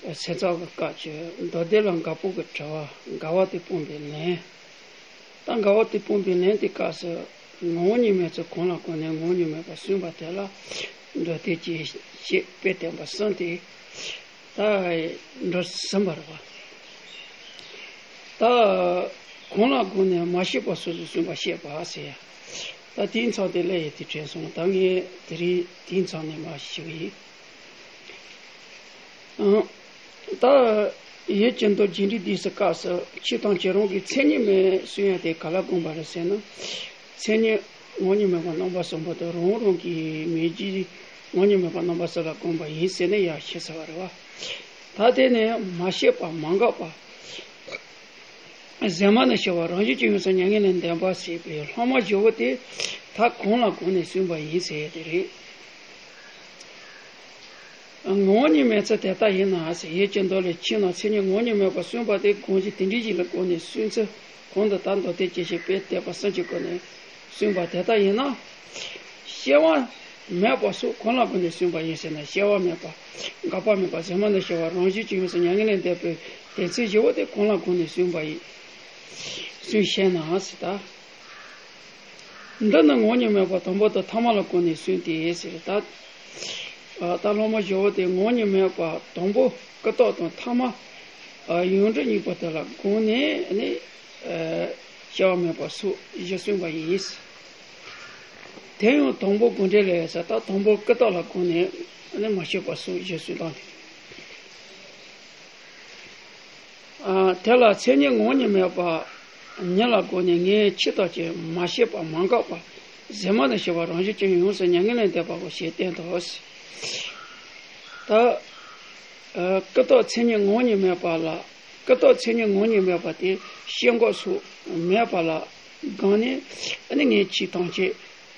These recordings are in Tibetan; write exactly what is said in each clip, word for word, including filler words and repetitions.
སེམས་ཙམ་གྱི་སྐབས་ཀྱི་མདོ་སྡེ་ལ་འགལ་པོ་གི་དྲི་བ། འགལ་བ་དེ་སྤོང་བའི་ལན། ད་འགལ་བ་དེ་སྤོང་བའི་ལན་དེ་སྐབས་སུ་ངོ་བོ་ཉིད་མེད་ཚུལ་གང་ལ་དགོངས་ནས་ངོ་བོ་ཉིད་མེད་པར་གསུངས་པ་དེ་ལ་མདོ་སྡེ་གི་བཤད་པའི་བསྟན་པ་གསུམ་དེ་ད་འགྲོ་ཟིན་པ་རེད་བ། ད་གང་ལ་དགོངས་ནས་མ་བཤད་པ་སོ་སོར་གསུངས་པ་བཤད་པ་ཟེར་ཡ། ད་དེའི་མཚམས་དེ་ལ་ཡི་དེ་དྲན་སོང་། ད་ངས་དེ་རིང་དེའི་མཚམས་ནས་མར་ཞུ་གི་ཡིན། ཨང་། ད་ཡུལ་གྱི་མདོ་རྒྱས་འབྲིང་བསྡུས་སུ་སྐབས་སུ་ཆོས་ཐམས་ཅད་རང་གི་མཚན་ཉིད་མེད་གསུང་ཡ་དེ་ག་ལ་དགོངས་པ་རེད་ཟེར་ན། མཚན་ཉིད་ངོ་བོ་ཉིད་མེད་པ་རྣམ་པ་གསུམ་པོ་དེ་རང་རང་གི་མེད་རྒྱུ་ངོ་བོ་ཉིད་མེད་པ་རྣམ་པ་གསུམ་ལ་དགོངས་པ་ཡིན་ཟེར་ནས་ཡར་བཤད་ཚར་བ་རེད་བ། ད་དེ་ནས་མ་བཤད་པ་མ་འགགས་པ། གཞན་མ་ནི་ཞི་བ་རང་བཞིན་གྱིས་ཡོངས་སུ་མྱ་ངན་ལས་འདས་པ་ཞེས་པའི་སློབ་མ་བཞི་བོ་དེ་ད་གང་ལ་དགོངས་ནས་གསུངས་པ་ཡིན་ཟེར་ཡ་དེ་རེད། ངོ་བོ་ཉིད་མེད་ཚུལ་དེ་ལྟ་ཡིན་ན་ཟེར། ཡུལ་གྱི་མདོ་ལས་ཆོས་རྣམས་མཚན་ཉིད་ངོ་བོ་ཉིད་མེད་པར་གསུངས་པ་དེ་དགོངས་གཞི་དེ་འདྲའི་ཞིག་ལ་དགོངས་ནས་གསུངས་ཚུལ་གོང་དུ་ད་མདོ་སྡེ་གི་བཤད་པའི་བསྟན་པ་གསུམ་གྱི་སྒོ་ནས་གསུངས་པ་དེ་ལྟ་ཡིན་ན། སྐྱེ་བ་མེད་པ་སོགས་གང་ལ་དགོངས་ནས་གསུངས་པ་ཡིན་ཟེར་ན། སྐྱེ་བ་མེད་པ། འགག་པ་མེད་པ། གཞན་མ་ནི་ཞི་བ་རང་བཞིན་གྱིས་ཡོངས་སུ་མྱ་ངན་ལས་འདས་པའི་དོན་ཚན་བཞི་བོ་དེ་གང་ལ་དགོངས་ནས་གསུངས་པ་ཡིན། གསུངས་ཤེས་ན་ཟེར་ད། འདི་ནི་ངོ་བོ་ཉིད་མེད་པ་དང་པོ་དང་ཐ་མ་ལ་དགོངས་ནས་གསུངས་ཏེ་ཟེར་ད། ད་སློབ་མ་བཞི་བོ་དེ་ངོ་བོ་ཉིད་མེད་པ་དང་པོ་ཀུན་བརྟགས་དང་ཐ་མ་ཡོངས་གྲུབ་གཉིས་པོ་དེ་ལ་དགོངས་ནས་ནི། སྐྱེ་བ་མེད་པ་སོགས་བཞི་གསུངས་པ་ཡིན། དེ་ཡང་དང་པོ་དགོངས་འགྲེལ་ལས་ཟེར་ད་དང་པོ་ཀུན་བརྟགས་ལ་དགོངས་ནས་ནི་མ་བཤད་པ་སོགས་བཞི་གསུངས་སྟངས་དེ། དེ་ལ་མཚན་ཉིད་ངོ་བོ་ཉིད་མེད་པ་ཉིད་ལ་དགོངས་ནས་ངས་ཆོས་ཐམས་ཅད་མ་བཤད་པ་མ་འགགས་པ། གཞན་མ་ནི་ཞི་བ་རང་བཞིན་གྱིས་ཡོངས་སུ་མྱ་ངན་ལས་འདས་པའོ་ཞེས་བསྟན་ཏོ། ད་ཀུན་བརྟགས་མཚན་ཉིད་ངོ་བོ་ཉིད་མེད་པ་ལ། ཀུན་བརྟགས་མཚན་ཉིད་ངོ་བོ་ཉིད་མེད་པ་དེ་སྐྱེ་འགག་སོགས་མེད་པ་ལ་དགོངས་ནས་ནི་ངས་ཆོས་ཐམས་ཅད་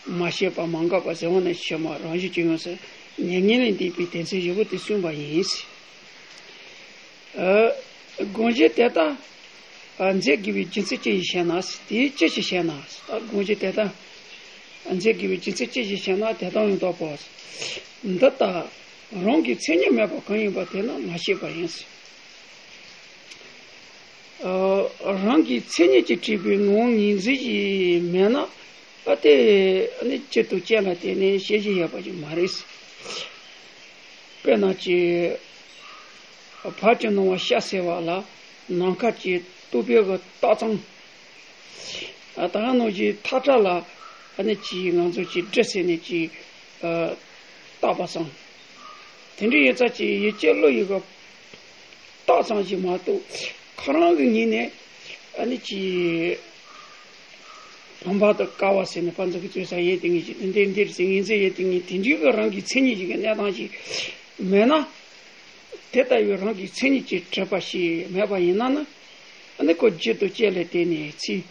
མ་བཤད་པ་མ་འགགས་པ་གཞན་མ་ནི་ཞི་བ་རང་བཞིན་གྱིས་ཡོངས་སུ་མྱ་ངན་ལས་འདས་པའི་དོན་ཚན་བཞི་པོ་དེ་གསུངས་པ་ཡིན། དགོངས་གཞི་དེ་ལྟར་མཛད་དགོས་པའི་རྒྱུ་མཚན་ཅི་ཞིག་བཤད་ན། དེའི་ཅི་ཞིག་བཤད་ན། དགོངས་གཞི་དེ་ལྟར་མཛད་དགོས་པའི་རྒྱུ་མཚན་ཅི་ཞིག་བཤད་ན། དེ་དག་ཡང་དག་པོ། འདི་ལྟར་རང་གི་མཚན་ཉིད་མེད་པ་གང་ཡིན་པ་དེ་ནི་མ་བཤད་པ་ཡིན། རང་གི་མཚན་ཉིད་ཀྱིས་གྲུབ་པའི་ངོ་བོ་ངོས་འཛིན་ཞིག་མེད་ན། ཨ་དེ་ནི་རྒྱུ་དང་རྐྱེན་ལ་བརྟེན་ནས་ཤེས་བཞིན་ཡོད་པ་ཞིག་མ་རེད། དཔེར་ན་ཅིག་ཕར་གྱི་སྣང་བ་ཤ་ཟེར་བ་ལ་ནམ་མཁའ་གྱི་རྟོག་པའི་གི་རྟགས་ཙམ། ད་ག་ནང་བཞིན་ཐག་ཁྲ་ལ་ཨ་ནི་ཅིག་ང་ཚོ་ཅིག་འབྲི་ཟེར་ནས་ཅིག་བཏགས་པ་ཙམ། དེ་འདྲ་ཡིན་ཙང་ཅིག་ཡིད་ཀྱི་བློ་ཡི་གི་རྟགས་ཙམ་ཞིག་མ་གཏོགས་ཁོ་རང་གི་ངོས་ནས་ཨ་ནི་ཅིག་བུམ་པ་དང་ཀ་བ་ཟེར་ནས་ཕར་ཚུར་གྱི་རྩོད་ས་ཡོད་དེ་ངེས་ཅིག་འདི་འདིར་ཟེར་ངེས་ཟེར་ཡོད་དེ་ངེས་དེ་འདྲའི་གི་རང་གི་མཚན་ཉིད་ཅིག་གི་གནས་སྟངས་ཤིག་མེད་ན། དེ་ལྟ་བུའི་རང་གི་མཚན་ཉིད་ཀྱིས་གྲུབ་པ་ཞིག་མེད་པ་ཡིན་ན་ནི། ཨ་ནི་ཁོ་རྒྱུ་དང་རྐྱེན་ལ་བརྟེན་ནས་ཚིག་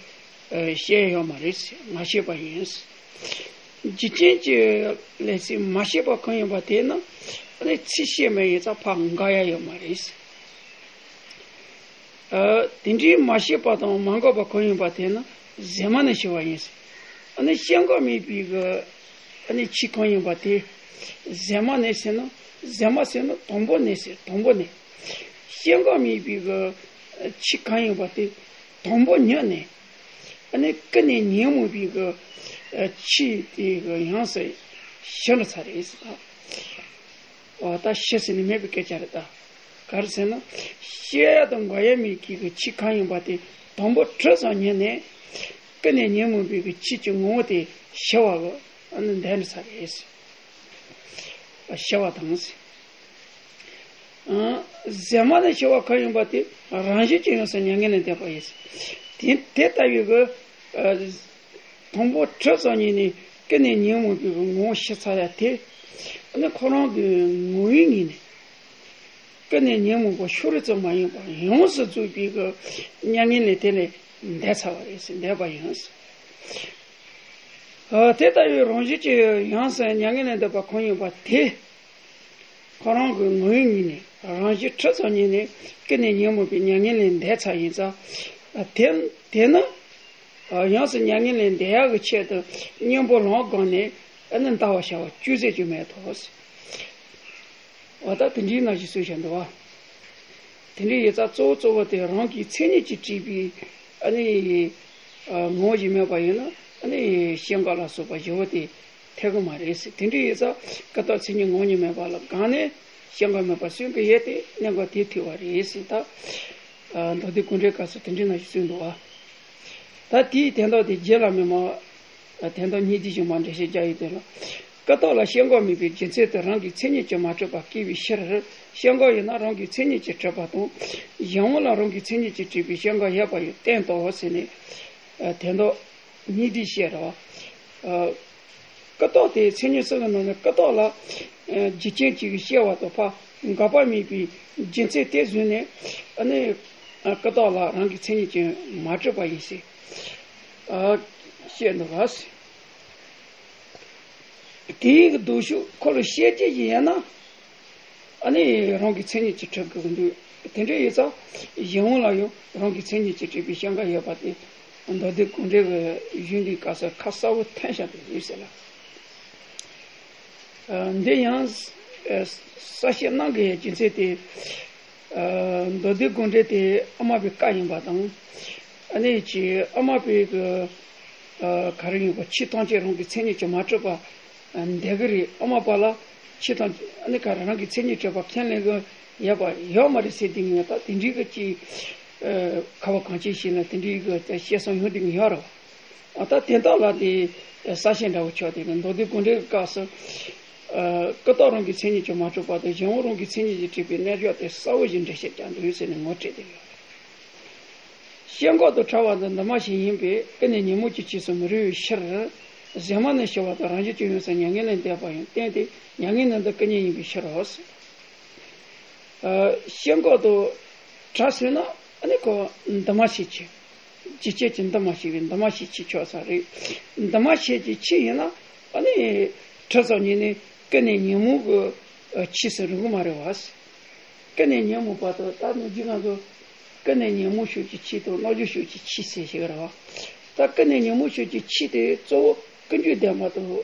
བཤད་ཡོད་མ་རེད། མ་བཤད་པ་ཡིན། རྒྱུ་རྐྱེན་གྱི་ལས་ཚིག་མ་བཤད་པ་གང་ཡིན་པ་དེ་ནི་ཨ་ནི་ཚིག་བཤད་མ་ཡིན་ཙང་ཕར་འགག་ཡ་ཡོད་མ་རེད། དེ་འདྲའི་མ་བཤད་པ་དང་མ་འགགས་པ་གང་ཡིན་པ་དེ་ནི་གཞན་མ་ནི་ཞི་བ་ཡིན། ཨ་ནི་སྐྱེ་འགག་མེད་པའི་གི་ཨ་ནི་ཆོས་གང་ཡིན་པ་དེ་གཞན་མ་ནི་ཟེར་ན་གཞན་མ་ཟེར་ན་དང་པོ་ནི་ཟེར་དང་པོ་ནི། སྐྱེ་འགག་མེད་པའི་གི་ཆོས་གང་ཡིན་པ་དེ་དང་པོ་ཉིད་ནི། ཨ་ནི་ཀུན་ནས་ཉོན་མོངས་པའི་གི་ཆོས་དེ་གི་ཡོངས་སུ་ཞི་ལ་ཚར་རེད་ཟེར། འོ་ད་ཞི་ཟེར་ནས་མེད་པའི་སྐད་ཆ་རེད་ད། ག་རེ་ཟེར་ན། སྐྱེ་ཡ་དང་འགག་ཡ་མེད་ཀྱི་གི་ཆོས་གང་ཡིན་པ་དེ་དང་པོ་གྲུབ་ཙམ་ཉིད་ནས་ཀུན་ནས་ཉོན་མོངས་པའི་གི་ཆོས་ཀྱི་ངོ་བོ་དེ་ཞི་བ་གི་ཨ་ནི་འདས་ནས་ཚར་རེད་ཟེར། ཞི་བ་དང་ཟེར། གཞན་མ་ནི་ཞི་བ་གང་ཡིན་པ་དེ་རང་བཞིན་གྱིས་ཡོངས་སུ་མྱ་ངན་ལས་འདས་པ་ཡིན། དེ་དེ་ལྟ་བུའི་གི་དང་པོ་གྲུབ་ཙམ་ཉིད་ནས་ཀུན་ནས་ཉོན་མོངས་པའི་གི་ངོ་བོ་ཞི་ཚར་ཡ་དེ་ཨ་ནི་ཁོ་རང་གི་ངོ་བོའི་ངོས་ནས་ཀུན་ནས་ཉོན་མོངས་པ་ཤུགས་རེ་ཙམ་མ་ཡིན་པར་ཡོངས་སུ་རྫོགས་པའི་གི་མྱ་ངན་ལས་དེ་ལས་འདས་ཚར་བ་རེད་ཟེར། འདས་པ་ཡིན་ཟེར། དེ་ལྟ་བུའི་རང་བཞིན་གྱིས་ཡོངས་སུ་མྱ་ངན་ལས་འདས་པ་གང་ཡིན་པ་དེ། ཁོ་རང་གི་ངོ་བོའི་ངོས་ནས་རང་བཞིན་གྲུབ་ཙམ་ཉིད་ནས་ཀུན་ནས་ཉོན་མོངས་པའི་མྱ་ངན་ལས་འདས་ཚར་ཡིན་ཙང་། དེ་དེ་ནི་ཡོངས་སུ་མྱ་ངན་ལས་འདས་ཡག་གི་ཆེད་དུ་གཉེན་པོ་ལམ་བསྒོམས་ནས་ཨ་ནི་འདའ་བར་བྱ་བ་ཅུང་ཟད་ཀྱང་མེད་དོ། འོ་ད་དེ་འདྲའི་ནང་བཞིན་གསུངས་བཞག་འདུག་བ། དེ་འདྲའི་ཡོད་ཙང་གཙོ་བོ་གཙོ་བོ་དེ་རང་གི་མཚན་ཉིད་ཀྱིས་བྲིས་པའི་ཨ་ནི་ངོ་བོ་ཞིག་མེད་པ་ཡིན་ན་ཨ་ནི་སྐྱེ་འགག་ལ་སོགས་པ་བཞི་པོ་དེ་འཐད་གི་མ་རེད་ཟེར། དེ་འདྲའི་ཡོད་ཙང་ཀུན་བརྟགས་མཚན་ཉིད་ངོ་བོ་ཉིད་མེད་པ་ལ་གང་ནས་སྐྱེ་འགག་མེད་པར་སོན་གི་ཡོད་དེ་གནས་འགག་དེ་ཐུབ་པ་རེད་ཟེར། ད་མདོ་སྡེ་དགོངས་འགྲེལ་སྐབས་སུ་དེ་འདྲའི་ནང་བཞིན་གསུངས་འདུག་བ། ད་དེའི་དོན་དག་དེ་རྗེས་ལ་མི་སྨྲ་བ། དོན་དག་སྙིང་བསྡུས་ཤིག་མ་འགྲེལ་བཤད་རྒྱག་ཡོད་དོན་ལ། ཀུན་བརྟགས་ལ་སྐྱེ་འགག་མེད་པའི་རྒྱུ་མཚན་དེ་རང་གི་མཚན་ཉིད་ཀྱིས་མ་གྲུབ་པ་སྐྱེ་བའི་ཕྱིར། སྐྱེ་འགག་ཡོད་ན་རང་གི་མཚན་ཉིད་ཀྱིས་གྲུབ་པ་དང་། གཞན་དབང་ལ་རང་གི་མཚན་ཉིད་ཀྱིས་གྲུབ་པའི་སྐྱེ་འགག་ཡོད་པ་ཡང་བསྟན་ཏོ་ཟེར་ནས། དོན་དག་སྙིང་བསྡུས་བཤད་རེད་བ། ཀུན་བརྟགས་དེ་མཚན་ཉིད་གསུམ་གྱི་ནང་ནས་ཀུན་བརྟགས་ལ་རྒྱུ་རྐྱེན་གཅིག་གིས་སྐྱེ་བ་དང་འགག་པ་མེད་པའི་རྒྱུ་མཚན་དེ་བཟུང་ནས་ཨ་ནི་ཀུན་བརྟགས་ལ་རང་གི་མཚན་ཉིད་ཀྱིས་མ་གྲུབ་པ་ཡིན་ཟེར་བཤད་འདུག་ལ། དེའི་ལྡོག་ཕྱོགས་ཁོ་ལ་བཤད་རྒྱུ་ཡིན་ན། ཨ་ནི་རང་གི་མཚན་ཉིད་ཀྱིས་གྲུབ་དགོས་ཀྱི་འདུག་དེ་འདྲ་ཡིན་ཙང་གཞན་དབང་ལ་ཡང་རང་གི་མཚན་ཉིད་ཀྱིས་གྲུབ་པའི་སྐྱེ་འགག་ཡོད་པ་དེ་མདོ་སྡེ་དགོངས་འགྲེལ་གྱི་གཞུང་འདིའི་སྐབས་སུ་ཁ་གསལ་པོ་ཐོན་བཞག་འདུག་ཟེར་ལ། འདི་ཡང་གསལ་བཤད་གནང་དགོས་ཡའི་རྒྱུ་མཚན་དེ། མདོ་སྡེ་དགོངས་འགྲེལ་དེ་ཨ་མ་པའི་བཀའ་ཡིན་པ་དང་། ཨ་ནི་ཅིག་ཨ་མ་པའི་གི་ག་རེ་ཡིན་པ་ཆོས་ཐམས་ཅད་རང་གི་མཚན་ཉིད་ཀྱིས་མ་གྲུབ་པ་འདོད་གི་རེད། ཨ་མ་པ་ལ་ཆོས་ཐམས་ཅད་ཨ་ནི་ག་རེ་རང་གི་མཚན་ཉིད་གྲུབ་པ་ཁས་ལེན་གི་ཡོད་པ་ཡོད་མ་རེད་ཟེར་དུས་ངས་ད་དེ་འདྲའི་གི་ཅིག་ཁ་བ་གངས་ཅན་ཞིག་ན་དེ་འདྲའི་གི་བཤད་སོང་ཡོང་དུས་ཡོད་རེད་བ། ཨ་ད་དེ་དག་ལ་དེ་གསལ་བཤད་འདྲ་བོ་ཆགས་དེ་གི་མདོ་སྡེ་དགོངས་འགྲེལ་གྱི་སྐབས་སུ། ཀུན་བརྟགས་རང་གི་མཚན་ཉིད་ཀྱིས་མ་གྲུབ་པ་དང་གཞན་དབང་རང་གི་མཚན་ཉིད་ཀྱིས་གྲུབ་པའི་རྣལ་འབྱོར་དེ་གསལ་བོ་ཞིག་འགྲེལ་བཤད་རྒྱག་འདུག་ཟེར་ནས་ངོ་སྤྲད་དེ་ཡོད། སྐྱེ་འགག་ཏུ་བྲལ་བ་འདི་འདུས་མ་བྱས་ཡིན་པས་ཀུན་ནས་ཉོན་མོངས་ཀྱི་རྗེས་སུ་མི་རེ་བའི་ཕྱིར། གཞན་མ་ནི་ཞི་བ་དང་རང་བཞིན་གྱིས་ཡོངས་སུ་མྱ་ངན་ལས་འདས་པ་ཡང་བསྟན་ཏེ་མྱ་ངན་ནི་འདི་ཀུན་ཉོན་ཡིན་པའི་ཕྱིར་རོ། སྐྱེ་འགག་ཏུ་བྲལ་ཟེར་ན་ཨ་ནི་ཁོ་འདུས་མ་བྱས་ཀྱི། རྒྱུ་རྐྱེན་གྱིས་འདུས་མ་བྱས་པའི་འདུས་མ་བྱས་ཀྱི་ཆོག་ས་རེད། འདུས་མ་བྱས་ཀྱི་ཆོས་ཡིན་ན་ཨ་ནི་གྲུབ་ཙམ་ཉིད་ནས་ཀུན་ནས་ཉོན་མོངས་ཀྱི་ཆོས་སུ་རུང་གི་མ་རེད་བ། ཀུན་ནས་ཉོན་མོངས་པ་དང་ད་ནུབ་རྒྱུད་ང་ཚོ་ཀུན་ནས་ཉོན་མོངས་ཕྱོགས་ཀྱི་ཆོས་དང་རྣལ་འབྱོར་ཕྱོགས་ཀྱི་ཆོས་ཟེར་ཞིག་རེད་བ། ད་ཀུན་ནས་ཉོན་མོངས་ཕྱོགས་ཀྱི་ཆོས་དེ་གཙོ་བོ་ཀུན་འབྱུང་ལྡན་པ་དང་།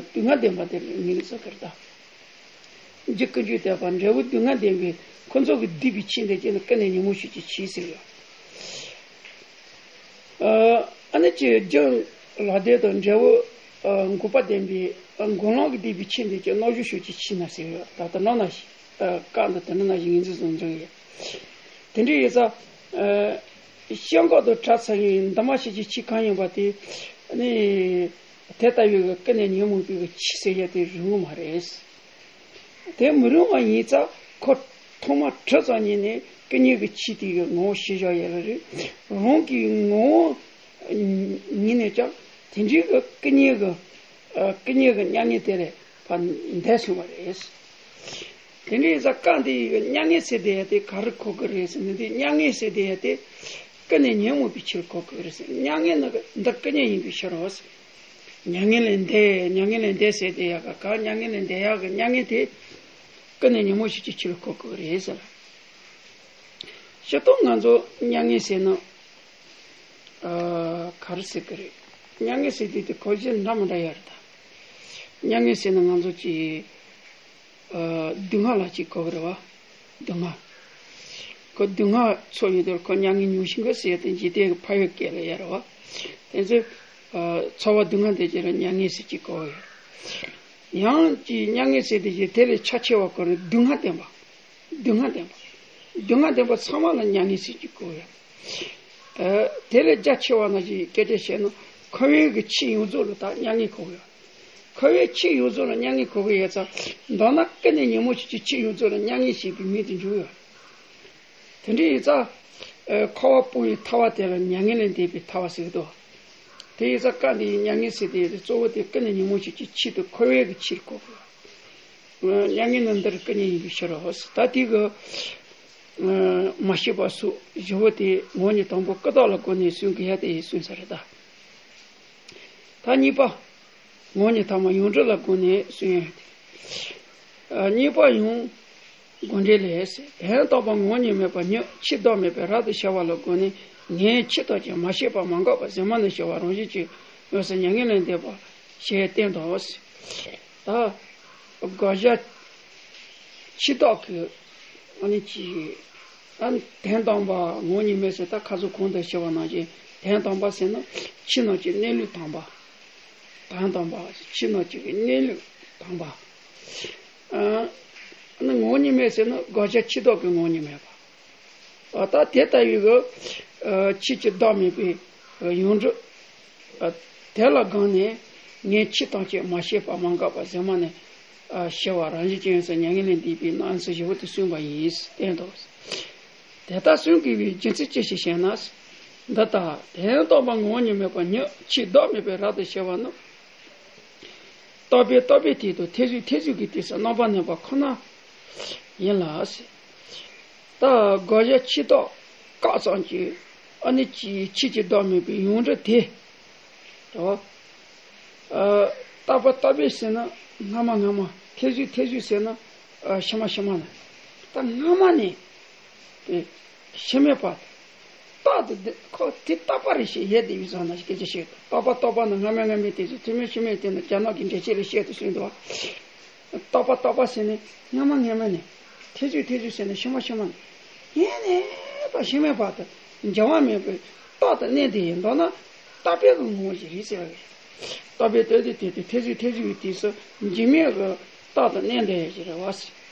སྡུག་བསྔལ་ལྡན་པ་དེ་ངེས་ནས་ཚོ་གར་ད། རྒྱུ་ཀུན་འབྱུང་ལྡན་པ་འབྲས་བུ་སྡུག་བསྔལ་ལྡན་པའི་ཁོ་ཚོ་གི་སྡིག་པའི་ཆོས་འདི་སྐྱེས་ན་ཀུན་ནས་ཉོན་མོངས་ཕྱོགས་ཀྱི་ཆོས་ཟེར་ཡོད། ཨ་ནི་ཅི་རྒྱུ་ལ་དེ་དང་འབྲས་བུ་འགོག་པ་ལྡན་པའི་འགོག་ལམ་གྱི་སྡིག་པའི་ཆོས་འདི་སྐྱེས་རྣལ་འབྱོར་ཕྱོགས་ཀྱི་ཆོས་ན་ཟེར་ཡོད། ད་ལྟ་ནང་ན་ཞིག་བཀའ་འདི་དེ་འདྲ་ན་ཞིག་ངེས་འཛིན་བཟུང་འཛིན་ཡོད། དེ་འདྲ་ཡོད་ཙང་སྐྱེ་འགག་ཏུ་བྲལ་ཚར་ཡིན་འདུས་མ་བྱས་ཀྱི་ཆོས་གང་ཡིན་པ་དེ་ནི་དེ་ལྟ་བུའི་ཀུན་ནས་ཉོན་མོངས་པའི་ཆོས་ཟེར་ཡ་དེ་རུང་བ་མ་རེད། དེ་མི་རུང་བ་ཡིན་ཙང་ཁོ་ཐོག་མ་གྲུབ་ཙམ་ཉིད་ནས་ཀུན་ཉོན་གྱི་ཆོས་དེ་གི་ངོ་བོ་ཤེས་བཞག་ཡོད་པ་རེད། རང་གི་ངོ་བོ་ཉིད་ནས་ཀྱང་དེ་འདྲའི་གི་ཀུན་ཉོན་གྱི་ཀུན་ཉོན་གྱི་མྱ་ངན་དེ་ལས་ཕར་འདས་སོང་བ་རེད། དེ་འདྲའི་ས་བཀའ་འདི་ཡི་མྱ་ངན་ཟེར་དེ་ཡ་དེ་ག་རེ་གོ་གི་རེད་ཟེར་ན། འདི་མྱ་ངན་ཟེར་དེ་ཡ་དེ་ཀུན་ནས་ཉོན་མོངས་པའི་ཕྱིར་གོ་གི་རེད་ཟེར། མྱ་ངན་ནི་འདི་ཀུན་ཉོན་ཡིན་པའི་ཕྱིར་རོ་ཟེར། མྱ་ངན་ལས་འདས། མྱ་ངན་ལས་འདས་ཟེར་དེ་ཡ་ག་ག་མྱ་ངན་ལས་འདས་ཡ་གི་མྱ་ངན་དེ་ཀུན་ནས་ཉོན་མོངས་ཤེས་ཀྱི་ཕྱིར་གོ་གི་རེད་ཟེར། སྤྱིར་བཏང་ང་ཚོ་མྱ་ངན་ཟེར་ན་ག་རེ་ཟེར་གི་རེད། མྱ་ངན་ཟེར་དེ་དེ་གོ་གཞི་འདྲ་མི་འདྲ་ཡོད་རེད་ད། མྱ་ངན་ཟེར་ན་ང་ཚོ་ཅིག་སྡུག་བསྔལ་ལ་ཅིག་གོ་གི་རེད་བ། སྡུག་བསྔལ། ཁོ་སྡུག་བསྔལ་ཚོར་ཡོང་དུས་ཁོ་མྱ་ངན་མྱོང་བཞིན་གི་ཟེར་ཏེ་འཇིག་རྟེན་གྱི་ཕ་ཡུལ་སྐད་ལ་ཡོད་རེད་བ། དེ་ཚོས་ཚོར་བ་སྡུག་བསྔལ་དེ་ཅིག་ལ་མྱ་ངན་ཟེར་གྱི་གོ་ཡོད། ཡང་ཅིག་མྱ་ངན་ཟེར་དེ་ཅིག་དེ་ལས་ཆ་ཆེ་བ་གོ་ནས་སྡུག་བསྔལ་བསྟན་པ། སྡུག་བསྔལ་བསྟན་པ། སྡུག་བསྔལ་བསྟན་པ་ཚང་མ་ལ་མྱ་ངན་ཟེར་གྱི་གོ་ཡོད། དེ་ལས་རྒྱ་ཆེ་བ་ན་ཅིག་སྐད་ཆ་བཤད་ན་འཁོར་བའི་གི་ཆོས་ཡོངས་རྫོགས་ལ་ད་མྱ་ངན་གོ་ཡོད། འཁོར་བའི་ཆོས་ཡོངས་རྫོགས་ལ་མྱ་ངན་གོ་གི་ཡོད་ཙང་། མདོར་ན་ཀུན་ནས་ཉོན་མོངས་ཤེས་ཀྱི་ཆོས་ཡོངས་རྫོགས་ལ་མྱ་ངན་ཞེས་པའི་མིང་དུ་འཇུག་ཡོད། དེ་འདྲ་ཡིན་ཙང་། འཁོར་བ་སྤོང་བའི་ཐར་པ་དེ་ལ་མྱ་ངན་ལས་འདས་པའི་ཐར་པ་ཟེར་གི་འདུག་དེ་ཡིན་ཙང་བཀའ་འདི་ཡི་མྱ་ངན་ཟེར་དེ་གཙོ་བོ་དེ་ཀུན་ནས་ཉོན་མོངས་ཤེས་ཀྱི་ཆོས་དེ་འཁོར་བའི་གི་ཆོས་གོ་གི། མྱ་ངན་ནི་འདིར་ཀུན་ཉོན་ཡིན་པའི་ཕྱིར་རོ། ད་དེ་གི་མ་ཤེས་པ་སོགས་བཞི་པོ་དེ་ངོ་བོ་ཉིད་དང་པོ་ཀུན་བརྟགས་ལ་བཀོད་ནས་གསུང་གི་ཡ་དེ་ཡིས་གསུངས་ས་རེད་ད། ད་གཉིས་པ། ངོ་བོ་ཉིད་ཐ་མ་ཡོངས་གྲུབ་ལ་བཀོད་ནས་གསུང་ཡ་དེ། གཉིས་པ་ཡང་དགོངས་འགྲེལ་ལས། དོན་དམ་པར་ངོ་བོ་ཉིད་མེད་པར་ཉིད་ཕྱིར་ལྡོག་མེད་པའི་རབ་ཏུ་ཕྱེ་བ་ལ་བཀོད་ནས་ངས་ཕྱིར་ལྡོག་ཀྱང་མ་བྱས་པར་མ་འགགས་པར་གཞན་མ་ནི་ཞི་བ་རང་བཞིན་གྱིས་ཡོངས་སུ་མྱ་ངན་ལས་འདས་པ་ཞེས་བསྟན་ཏོ། ད་དགག་བྱ་ཕྱིར་ལྡོག་གི་ ཨ་ནི་ཅི། ཨ་ནི་དོན་དམ་པ་ངོ་བོ་ཉིད་མེད་ཟེར། ད་ཁ་སང་གོང་དུ་ཞུས་པ་ནང་བཞིན་དོན་དམ་པ་ཟེར་ན་ཕྱི་ནང་གི་གནས་ལུགས་དམ་པ། དོན་དམ་པ་ཕྱི་ནང་གི་གནས་ལུགས་དམ་པ། ཨ་ནི་ངོ་བོ་ཉིད་མེད་ཟེར་ན་དགག་བྱ་ཕྱི་ལྡོག་གི་ངོ་བོ་ཉིད་མེད་པ། ད་དེ་ལྟ་བུའི་གི་ཕྱི་གི་བདག་མེད་པའི་ཡོངས་གྲུབ། དེ་ལ་དགོངས་ནས་ངས་ཕྱི་ཐམས་ཅད་མ་སྐྱེས་པ་མ་འགགས་པ་ཟེར་མ་ནས་ཞི་བ་རང་བཞིན་གྱི་ཡོན་ཏན་མྱ་ངན་ལས་འདས་པའི་སྣང་ཚུལ་ཞེ་པོ་དེ་གསུངས་པ་ཡིན། བསྟན་ཏོ། དེ་ལྟར་གསུང་དགོས་པའི་རྒྱུ་མཚན་ཅི་ཞིག་ཞེ་ན། འདི་ལྟར་དོན་དམ་པ་ངོ་བོ་ཉིད་མེད་པ་ཉིད་ཕྱི་བདག་མེད་པའི་རབ་ཏུ་ཕྱེ་བ་ནི། རྟོག་པས་རྟོག་པའི་སྟེང་དུ་ཐེ་ཚོམ་ཐེ་ཚོམ་གྱི་སྟེང་དུ་རྣམ་པར་གནས་པ་ཁོ་ན་ཡིན་ལ། ད་དགག་བྱ་ཕྱི་ལྡོག་བཀག་ཙམ་གྱིས་ཨ་ནི་ཅི་ཕྱི་གི་བདག་མེད་པའི་ཡོངས་གྲུབ་དེ། རེད་བ། རྟོག་པ་རྟོག་པས་ཟེར་ན་སྔ་མ་སྔ་མ། ཐེ་ཚོམ་ཐེ་ཚོམ་ཟེར་ན་ཕྱི་མ་ཕྱི་མ་ན། ད་སྔ་མ་ནས་དེ་ཕྱི་མའི་བར། རྟག་ཏུ་དེ་ཁོ་དེ་རྟག་པ་རེད་ཞེས་ཡེ་དེ་ཡུལ་ཙམ་ན་སྐད་ཆ་བཤད། རྟོག་པ་རྟོག་པ་ན་སྔ་མའི་སྔ་མའི་དེ་ཚོ་ཐེ་ཚོམ་ཕྱི་མའི་དེ་ན་རྒྱ་ནག་གི་འགྲེལ་བཤད་ལ་བཤད་དུ་གསུངས་འདུག་བ། རྟོག་པ་རྟོག་པ་ཟེར་ནས་སྔ་མ་སྔ་མ་ནས། ཐེ་ཚོམ་ཐེ་ཚོམ་ཟེར་ནས་ཕྱི་མ་ཕྱི་མ་ནས། ཡེ་ནས་ཕྱི་མའི་བར་དུ་འགྱུར་བ་མེད་པའི་རྟག་ཏུ་གནས་དེ་ཡིན་མདོར་ན་རྟག་པའི་གི་ངོ་བོ་ཞིག་རེད་ཟེར་བ་རེད། རྟོག་པས་རྟོག་པའི་སྟེང་དུ་ཐེ་ཚོམ་ཐེ་ཚོམ་གྱི་སྟེང་དུ་འགྱུར་མེད་ཀྱི་རྟག་ཏུ་གནས་དེ་ཞིག་རེད་བ།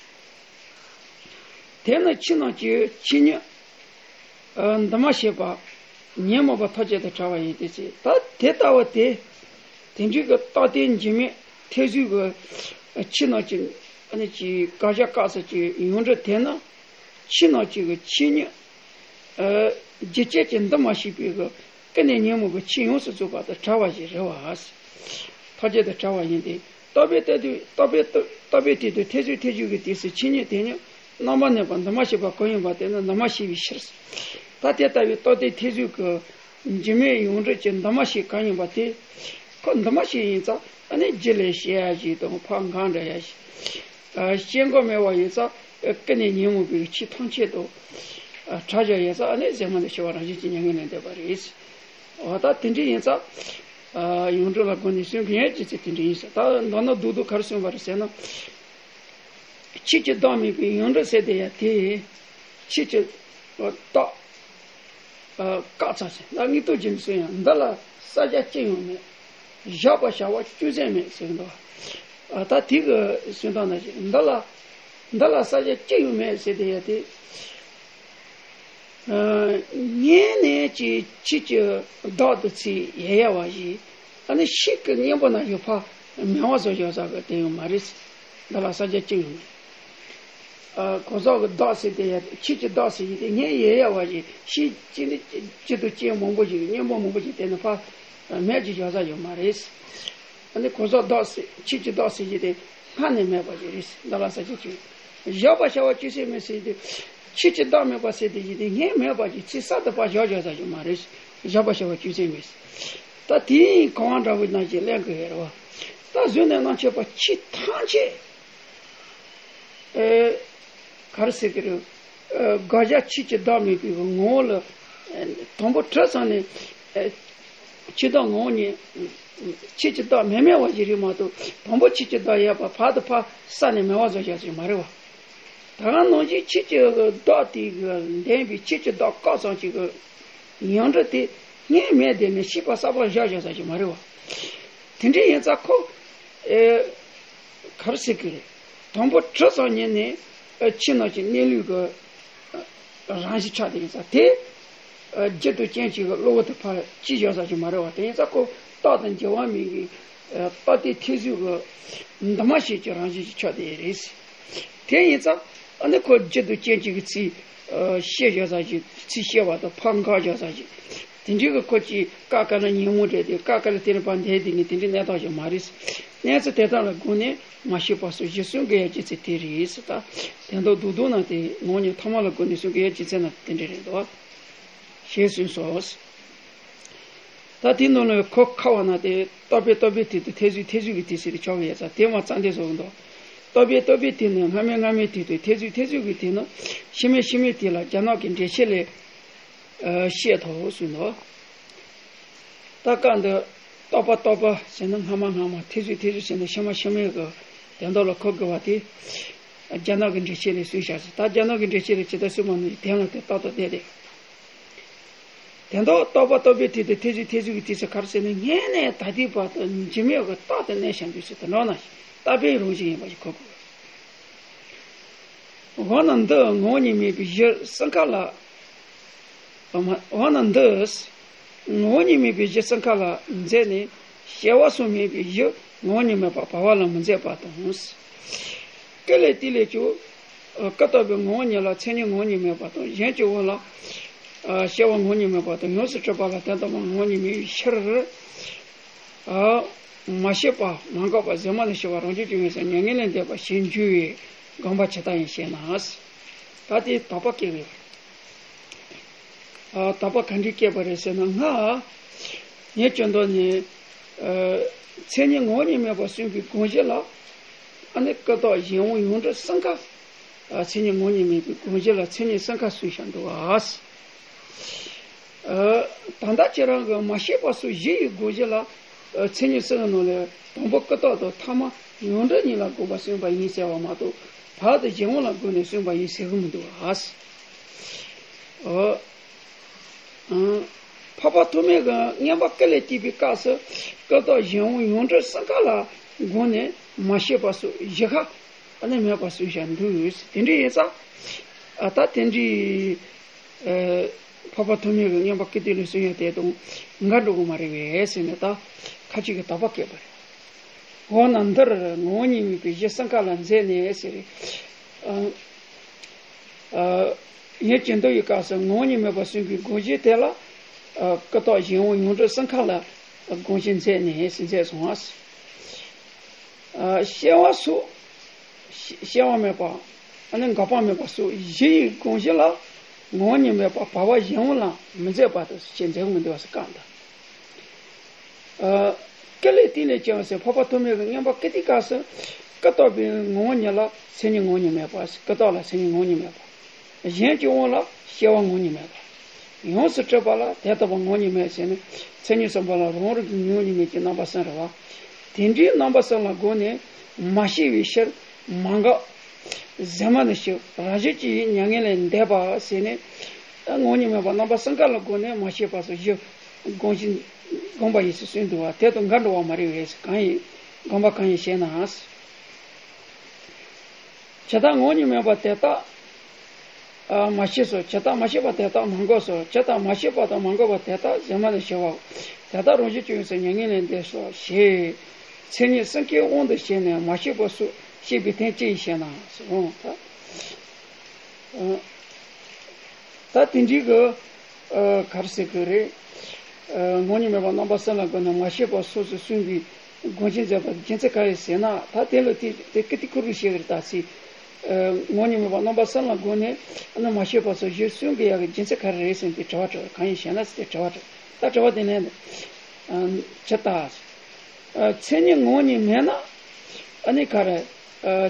དེ་ནི་ཕྱི་ནང་གི་ཆོས་ཉིད་འདུ་མ་བྱས་པ་ཉོན་མོངས་པ་ཐམས་ཅད་དང་བྲལ་བ་ཡིན་ཏེ་ཟེར། ད་དེ་ལྟ་བུ་དེ། དེ་འདྲའི་གི་རྟག་ཏུ་འགྱུར་མེད་ཐེ་ཚོམ་གྱི་ཕྱི་ནང་གི་ཨ་ནི་ཅི་དགག་བྱ་བཀག་ས་ཀྱི་ཡོངས་གྲུབ་དེ་ནི་ཕྱི་ནང་གི་གི་ཆོས་ཉིད་རྒྱུ་ཅན་གྱི་འདུ་མ་བྱས་པའི་གི་ཀུན་ནས་ཉོན་མོངས་པའི་ཆོས་ཡོངས་སུ་རྫོགས་པ་དང་བྲལ་བ་ཞིག་རེད་བ། ཐམས་ཅད་དང་བྲལ་བ་ཡིན་ཏེ། རྟོག་པས་བལྟས་དུས་རྟོག་པས་རྟོག་རྟོག་པའི་སྟེང་དུ་ཐེ་ཚོམ་ཐེ་ཚོམ་གྱི་སྟེང་དུ་ཆོས་ཉིད་དེ་ཉིད་རྣམ་པར་གནས་པ་འདུ་མ་བྱས་པ་གང་ཡིན་པ་དེ་ནི་འདུ་མ་བྱས་པའི་ཕྱིར། ད་དེ་ལྟ་བུའི་རྟོག་ལྡན་ཐེ་ཚོམ་གྱི་འགྱུར་མེད་ཡོངས་གྲུབ་ཀྱི་འདུ་མ་བྱས་གང་ཡིན་པ་དེ། ཁོ་འདུ་མ་བྱས་ཡིན་ཙང་ཨ་ནི་རྒྱུ་ལས་སྐྱེ་ཡ་ཞིག་དང་ཕར་འགག་འགྲོ་ཡ་ཞིག་སྐྱེ་འགག་མེད་པ་ཡིན་ཙང་ཀུན་ནས་ཉོན་མོངས་པའི་ཆོས་ཐམས་ཅད་དང་བྲལ་བཞག་ཡོད་ཙང་ཨ་ནི་ཟེར་མ་ནས་ཞི་བ་རང་བཞིན་གྱིས་མྱ་ངན་ལས་འདས་པ་རེད། འོ་ད་དེ་འདྲ་ཡིན་ཙང་། ཡོངས་གྲུབ་ལ་དགོངས་ནས་གསུང་གི་ཡོད་ཀྱི་ཚེ་དེ་འདྲ་ཡིན་ཟེར། ད་མདོར་ན་རྡོག་རྡོག་ག་རེ་གསུངས་པ་རེད་ཟེར་ན། ཆོས་ཀྱི་བདག་མེད་པའི་ཡོངས་གྲུབ་ཟེར་དེ་ཡང་དེ། ཆོས་ཀྱི་བདག་བཀག་ཙམ་ཟེར་ན་དངོས་སྟོབས་ཀྱི་ཚུལ་ཡང་འདི་ལ་བསལ་བྱ་ཅི་ཡང་མེད། བཞག་པར་བྱ་བ་ཅུང་ཟད་མེད་ཟེར་འདུག་ད་དེ་གི་གསུང་སྟངས་ནང་བཞིན་འདི་ལ་འདི་ལ་བསལ་བྱ་ཅི་ཡང་མེད་ཟེར་དེ་ཡང་དེ། ངས་ནས་ཀྱི་ཁྱེད་ཀྱི་བདག་ཏུ་ཚིག་ཡལ་ཡལ་བ་ཞིག་ཨ་ནི་ཤིག་གི་གཉེན་པོ་ན་ཡོད་ཕ་མེད་པ་བཟོ་བཞག་ས་གི་དེ་ཡང་མ་རེད། འདི་ལ་བསལ་བྱ་ཅི་ཡང་མེད། གོ་ཟོག་གི་བདག་ཟེར་དེ་ཡང་ཁྱེད་ཀྱི་བདག་ཟེར་ཡིན་དེ་ངས་ཡལ་ཡལ་བ་ཞིག་ཤིག་ཅི་ནི་ཅི་དུ་ཅན་མང་པོ་ཞིག་གཉེན་པོ་མང་པོ་ཞིག་དེ་ནི་ཕ་མེད་ཅིག་བཞག་ས་ཡོད་མ་རེད། ཨ་ནི་གོ་ཟོག་བདག་ཟེར་ཁྱེད་ཀྱི་བདག་ཟེར་གྱི་དེ་སྔ་ནས་མེད་པ་ཞིག་རེད། འདི་ལ་བསལ་བྱ་ཅི་ཡང་བཞག་པར་བྱ་བ་ཅུང་ཟད་མེད་ཟེར་གྱི་དེ་ཁྱེད་ཀྱི་བདག་མེད་པ་ཟེར་དེ་ཡིན་དེ་ངས་མེད་པ་ཞིག་ཚིག་གསར་དུ་ཕར་བཞག་བཞག་ས་ཞིག་མ་རེད། བཞག་པར་བྱ་བ་ཅུང་ཟད་མེད། ད་དེ་ཡིན་གང་བ་འདྲ་བོ་ནང་བཞིན་གླེང་དགོས་ཡོད་རེད་བ། ད་གཟུགས་ནས་རྣམ་མཁྱེན་པ་ཆོས་ཐམས་ཅད། ཨེ། ག་རེ་ཟེར་གི་རེད། ཨེ། དགག་བྱ་ཆོས་ཀྱི་བདག་མེད་པའི་ངོ་བོ་ལ། ཨེ། དང་པོ་གྲུབ་ཙམ་ནས། ཨེ། ཆོས་བདག་ངོ་བོ་ཉིད། ཆོས་ཀྱི་བདག་མེད་མེད་པ་ཞིག་རེད་མ་གཏོགས་དང་པོ་ཆོས་ཀྱི་བདག་ཡོད་པ་ཕར་དུ་ཕར་བསལ་ནས་མེད་པ་བཟོ་བཞག་ཞིག་མ་རེད་བ། ད་ག་ནང་བཞིན་ཆོས་ཀྱི་བདག་དེ་གི་ལྡན་པའི་ཆོས་ཀྱི་བདག་བཀག་ཙམ་ཞིག་གི་ཡོངས་གྲུབ་དེ་ངས་མེད་དེ་ནས་ཤེས་པ་གསར་པ་བཞག་བཞག་ས་ཞིག་མ་རེད་བ། དེ་འདྲ་ཡིན་ཙང་ཁོ། ཨེ། ག་རེ་ཟེར་གི་རེད། དང་པོ་གྲུབ་ཙམ་ཉིད་ནས་ཨེ་ཕྱི་ནང་གི་གནས་ལུགས་ཀྱི་ཨེ་རང་བཞིན་ཆགས་བསྡད་ཡིན་ཙང་དེ་ཨེ་རྒྱུ་དང་རྐྱེན་གཅིག་གི་གློ་བུར་དུ་ཕར་གཅིག་བཞག་ས་ཞིག་མ་རེད་བ། དེ་ཡིན་ཙང་ཁོ་རྟག་ཏུ་འགྱུར་བ་མེད་ཀྱི་ཨེ་རྟག་ཏུ་ཐེ་ཚོམ་གྱི་འདུ་མ་བྱས་ཀྱི་རང་བཞིན་ཞིག་ཆགས་བསྡད་ཡོད་རེད། དེ་ཡིན་ཙང་ཨ་ནི་ཁོ་རྒྱུ་དང་རྐྱེན་གཅིག་གི་ཚིག་ཨེ་བཤད་བཞག་ས་ཞིག་ཚིག་བཤད་པ་དང་ཕར་འགག་བཞག་ས་ཞིག་དེ་འདྲའི་གི་ཁོ་ཅིག་ཀ་ཀ་ལ་ཉོན་མོངས་འདྲེས་ཏེ་ཀ་ཀ་ལ་དེ་ནས་ཕར་འདས་དེ་ངས་དེ་འདྲའི་གནས་སྟངས་ཤིག་མ་རེད། གནས་ཚུལ་དེ་དག་ལ་དགོངས་ནས་མ་ཤེས་པ་སོགས་གཞི་གསུམ་གྱི་ཡ་གཅིག་ཚེ་དེ་རེད་ཟེར། ད་དོན་དག་རྡོག་རྡོག་ན་དེ་ངོ་བོ་ཉིད་ཐ་མ་ལ་དགོངས་ནས་གསུམ་གྱི་ཡ་གཅིག་ཚེ་ན་དེ་འདྲ་རེད་འདུག་ཞེས་གསུངས་སོ། ད་དེའི་ནང་ལ་གོ་ཁ་བ་ན་དེ་རྟོག་པས་རྟོག་པའི་སྟེང་དུ་ཐེ་ཚོམ་ཐེ་ཚོམ་གྱི་སྟེང་ཟེར་ཏེ་ཆོག་གི་ཡོད་ས་དེ་མ་རྩ་འདི་བཟོ་གི་འདུག་རྟོག་པས་རྟོག་པའི་སྟེང་ནས་སྔ་མའི་སྔ་མའི་སྟེང་དུ་ཐེ་ཚོམ་ཐེ་ཚོམ་གྱི་སྟེང་ན་ཕྱི་མའི་ཕྱི་མའི་སྟེང་ལ་རྒྱ་ནག་གི་འགྲེལ་བཤད་ལས། ཨ། བཤད་ཐུབ་གསུངས་འདུག་ད་སྐབས་འདི་རྟོག་པ་རྟོག་པ་ཟེར་ན་སྔ་མ་སྔ་མ། ཐེ་ཚོམ་ཐེ་ཚོམ་ཟེར་ན་ཕྱི་མ་ཕྱི་མའི་གི་དོན་དག་ལ་གོ་དགོས་པ་དེ། རྒྱ་ནག་གི་འགྲེལ་བཤད་ལས་གསུངས་བཞག་ཟིན། ད་རྒྱ་ནག་གི་འགྲེལ་བཤད་ལས་ཇི་ལྟར་གསུངས་པ་ནི་དོན་ལ་དེ་རྟག་ཏུ་བསྡད་དེ། དོན་དག་རྟོག་པ་རྟོག་པའི་དུས་དེ་ཐེ་ཚོམ་ཐེ་ཚོམ་གྱི་དུས་སུ་ག་རེ་ཟེར་ན། སྔོན་ནས་ད་ལྟའི་བར་དུ་འཇིགས་མེད་ཀྱི་རྟགས་དེ་གནས་བཞག་འདུག་ཟེར་དུ་འགྲོ་ན། རྟག་པའི་རང་བཞིན་ཡིན་པ་ཞིག་གོ་དགོས། འོ་ན་འདི་ངོ་བོ་ཉིད་མེད་པའི་གཞི་གསུམ་ཀ་ལ། འོ་ན་འདི་ངོ་བོ་ཉིད་མེད་པའི་གཞི་གསུམ་ཀ་ལ་འཛེགས་ནས་སྐྱེ་བ་གསུམ་མེད་པའི་གཞི་ངོ་བོ་ཉིད་མེད་པ་བར་པ་ལ་མི་འཛེགས་པ་དང་། ཀུན་ལས་བཏུས་ལས་ཀྱང་། ཀུན་བརྟགས་པའི་ངོ་བོ་ཉིད་ལ་མཚན་ཉིད་ངོ་བོ་ཉིད་མེད་པ་དང་། གཞན་གྱི་དབང་ལ་སྐྱེ་བ་ངོ་བོ་ཉིད་མེད་པ་དང་། ཡོངས་སུ་གྲུབ་པ་ལ་དོན་དམ་པར་ངོ་བོ་ཉིད་མེད་པའི་ཕྱིར། མ་སྐྱེས་པ་མ་འགགས་པ་གཞི་མ་ནས་སྐྱེ་བ་རང་བཞིན་གྱིས་ཡོད་ཟེར་མྱ་ངན་ལས་འདས་པ་ཞེས་འཇུག་པའི་དགོངས་པ་ཇི་ལྟར་ཡིན་ཞེ་ན། ད་དེ་དོགས་པ་སྐྱེ་བས། དོགས་པ་ག་འདྲས་སྐྱེས་པ་རེད་ཟེར་ན། ང་ངས་སྐྱོན་འདོགས་ནས། མཚན་ཉིད་ངོ་བོ་ཉིད་མེད་པ་གསུངས་པའི་དགོངས་གཞི་ལ། ཨ་ནི་ཀུན་བརྟགས་གཞན་དབང་ཡོངས་གྲུབ་གསུམ་ཀ། མཚན་ཉིད་ངོ་བོ་ཉིད་མེད་པའི་དགོངས་གཞི་ལ་མཚན་ཉིད་གསུམ་ཀ་གསུངས་བཞག་འདུག་ཨ། ད་ལྟ་ཁྱེད་རང་གིས་མ་སྐྱེས་པ་སོགས་བཞི་ཡི་དགོངས་གཞི་ལ། མཚན་ཉིད་གསུམ་གྱི་ནང་ལས་དང་པོ་ཀུན་བརྟགས་དང་ཐ་མ་ཡོངས་གྲུབ་གཉིས་ལ་དགོངས་པ་གསུངས་པ་ཡིན་ཟེར་བ་མ་གཏོགས། བར་དུ་གཞན་དབང་ལ་དགོངས་ནས་གསུངས་པ་ཡིན་ཟེར་གྱི་མི་འདུག་ཨ། འཕགས་པ་ཐོགས་མེད་ཀྱིས་མངོན་པ་ཀུན་ལས་བཏུས་པའི་སྐབས་སུ། ཀུན་བརྟགས་གཞན་དབང་ཡོངས་གྲུབ་གསུམ་ཀ་ལ་དགོངས་ནས་མ་སྐྱེས་པ་སོགས་བཞི་ཀ་ཨ་ནི་མེད་པར་གསུངས་བཞག་འདུག། དེ་འདྲ་ཡིན་ཙང་། ད་དེ་འདྲའི་འཕགས་པ་ཐོགས་མེད་ཀྱིས་མངོན་པ་ཀུན་བཏུས་ལས་གསུངས་ཡ་དེ་དང་འགལ་འགྲོ་གི་མ་རེད་པས་ཟེར་ནས། ད་ཁ་ཅིག་གིས་དོགས་པ་སྐྱེས་པ་རེད། འོ་ན་འདིར་ངོ་བོ་ཉིད་མེད་པའི་གཞི་གསུམ་ཀ་ལ་འཛེགས་ནས་ཟེར། ཡུལ་གྱི་མདོ་ཡི་སྐབས་སུ་ངོ་བོ་ཉིད་མེད་པར་གསུངས་པའི་དགོངས་གཞི་དེ་ལ། ཀུན་བརྟགས་གཞན་དབང་ཡོངས་གྲུབ་གསུམ་ཀ་ལ་དགོངས་གཞི་འཛེགས་ནས་ཟེར། འཛེགས་སོང་ང་། སྐྱེ་བ་སོགས། སྐྱེ་བ་མེད་པ། ཨ་ནི་འགག་པ་མེད་པ་སོགས་བཞི་ཡི་དགོངས་གཞི་ལ་ངོ་བོ་ཉིད་མེད་པ་བར་པ་གཞན་དབང་ལ་མི་འཛེགས་པ་དང་ཞེས་འཛེགས་མི་འདུག་པ་ཟེར་བཀག་འདུག། ཀུན་ལས་བཏུས་ལས་ཀྱང་ཟེར། འཕགས་པ་ཐོགས་མེད་ཀྱིས་མངོན་པ་ཀུན་བཏུས་སྐབས་སུ། ཀུན་བརྟགས་པའི་ངོ་བོ་ཉིད་ལ་མཚན་ཉིད་ངོ་བོ་ཉིད་མེད་པ། ཀུན་བརྟགས་ལ་མཚན་ཉིད་ངོ་བོ་ཉིད་མེད་པ། གཞན་གྱི་དབང་ལ་སྐྱེ་བ་ངོ་བོ་ཉིད་མེད་པ། ཡོངས་སུ་གྲུབ་པ་ལ་དོན་དམ་པར་ངོ་བོ་ཉིད་མེད་ཟེར་ནས། མཚན་ཉིད་གསུམ་པོ་ལ་རང་རང་གི་ངོ་བོ་ཉིད་མེད་ཀྱི་རྣམ་པ་གསུམ་རེད་པ། དེ་འདྲའི་རྣམ་པ་གསུམ་ལ་དགོངས་ནས་མ་སྐྱེས་པའི་ཕྱིར། མ་འགགས། གཞི་མ་ནས་སྐྱེ་བ་རང་བཞིན་གྱིས་མྱ་ངན་ལས་འདས་པ་ཟེར་ནས། ངོ་བོ་ཉིད་མེད་པ་རྣམ་པ་གསུམ་ཀ་ལ་དགོངས་ནས་མ་སྐྱེས་པ་སོགས་བཞི་དགོངས་གཞི་དགོངས་པ་ཡིན་ཟེར་གསུངས་འདུག་པ། དེ་དང་འགལ་འགྲོ་བ་མ་རེད་པས། གང་ཡིན། དགོངས་པ་གང་ཡིན་ཞེ་ན། ཇི་ལྟར་ངོ་བོ་ཉིད་མེད་པ་དེ་དག་མ་སྐྱེས་སོ། ཇི་ལྟར་མ་སྐྱེས་པ་དེ་དག་མ་འགགས་སོ། ཇི་ལྟར་མ་སྐྱེས་པ་དང་མ་འགགས་པ་དེ་དག་གཞི་མ་ནས་སྐྱེ་བའོ། དེ་དག་རང་བཞིན་གྱིས་ཡོད་ཟེར་མྱ་ངན་ལས་འདས་སོ་ཞེས། མཚན་ཉིད་གསུམ་ཀའི་དབང་དུ་བྱས་ནས་མ་སྐྱེས་པ་སོགས་བཤད་པའི་དོན་ཅི་ཡིན་ཞེ་ན། ད་དེ་འདྲའི་གི་ག་རེ་ཟེར་གི་རེད། ངོ་བོ་ཉིད་མེད་པ་རྣམ་པ་གསུམ་ལ་དགོངས་ནས་མ་སྐྱེས་པ་སོགས་སུ་གསུངས་པའི་དགོངས་གཞི་འཛིན་པ་རྒྱུ་མཚན་ག་རེ་ཟེར་ན། ད་དེ་ལ་དེ་དེ་ཀི་ཏི་ཀུ་རུ་ཞེས་པར་ད་ཚིག་ངོ་བོ་ཉིད་མེད་པ་རྣམ་པ་གསུམ་ལ་དགོངས་ནས་ཨ་ནི་མ་སྐྱེས་པ་སོགས་བཞི་གསུངས་དགོས་ཡག་གི་རྒྱུ་མཚན་ག་རེ་རེད་ཟེར་ནས་དེ་དྲི་བ་དྲིས། གང་ཡིན་ཞེ་ན་ཟེར་ཏེ་དྲི་བ་དྲིས། ད་དྲི་བ་དེ་ལན་དུ། ཇི་ལྟར། མཚན་ཉིད་ངོ་བོ་ཉིད་མེད་ན། ཨ་ནི་ག་རེ།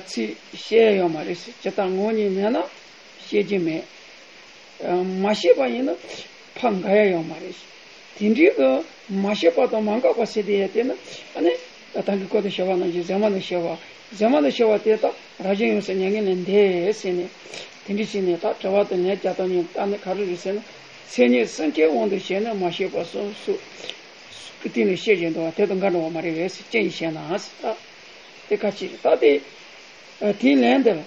ཚིག་བཤད་ཡ་ཡོད་མ་རེད་ཟེར། ཇི་ལྟར་ངོ་བོ་ཉིད་མེད་ན་བཤད་རྒྱུ་མེད། མ་སྐྱེས་པ་ཡིན་ན་ཕར་འགག་ཡ་ཡོད་མ་རེད། དེ་འདྲའི་གི་མ་སྐྱེས་པ་དང་མ་འགགས་པ་ཟེར་དེ་ཡ་དེ་ནི་ཨ་ནི་ད་གིན་གོང་དུ་བཤད་པ་ནང་བཞིན་གཞི་མ་ནས་སྐྱེ་བ། གཞི་མ་ནས་སྐྱེ་བ་དེ་དག་རང་བཞིན་ཡོད་ཟེར་མྱ་ངན་ལས་འདས་ཟེར་ནས། དེ་འདྲ་བྱས་ནས་ད་དྲི་བ་དེ་ལན་རྒྱག་སྟངས་ཉིད་ད་ནི་ག་རེ་རེད་ཟེར་ན། མཚན་ཉིད་གསུམ་ཀའི་དབང་དུ་བྱས་ནས་མ་སྐྱེས་པ་སོགས་སུ་གི་སྟེང་ནས་བཤད་བཞིན་འདུག་པ། དེ་དང་འགལ་འགྲོ་བ་མ་རེད་པས་ཟེར། ཅི་ཡིན་ཞེ་ན་ཟེར། ད་དེ་ག་ཅི་རེད། ད་དེ་དེའི་ལན་དེ་ལ།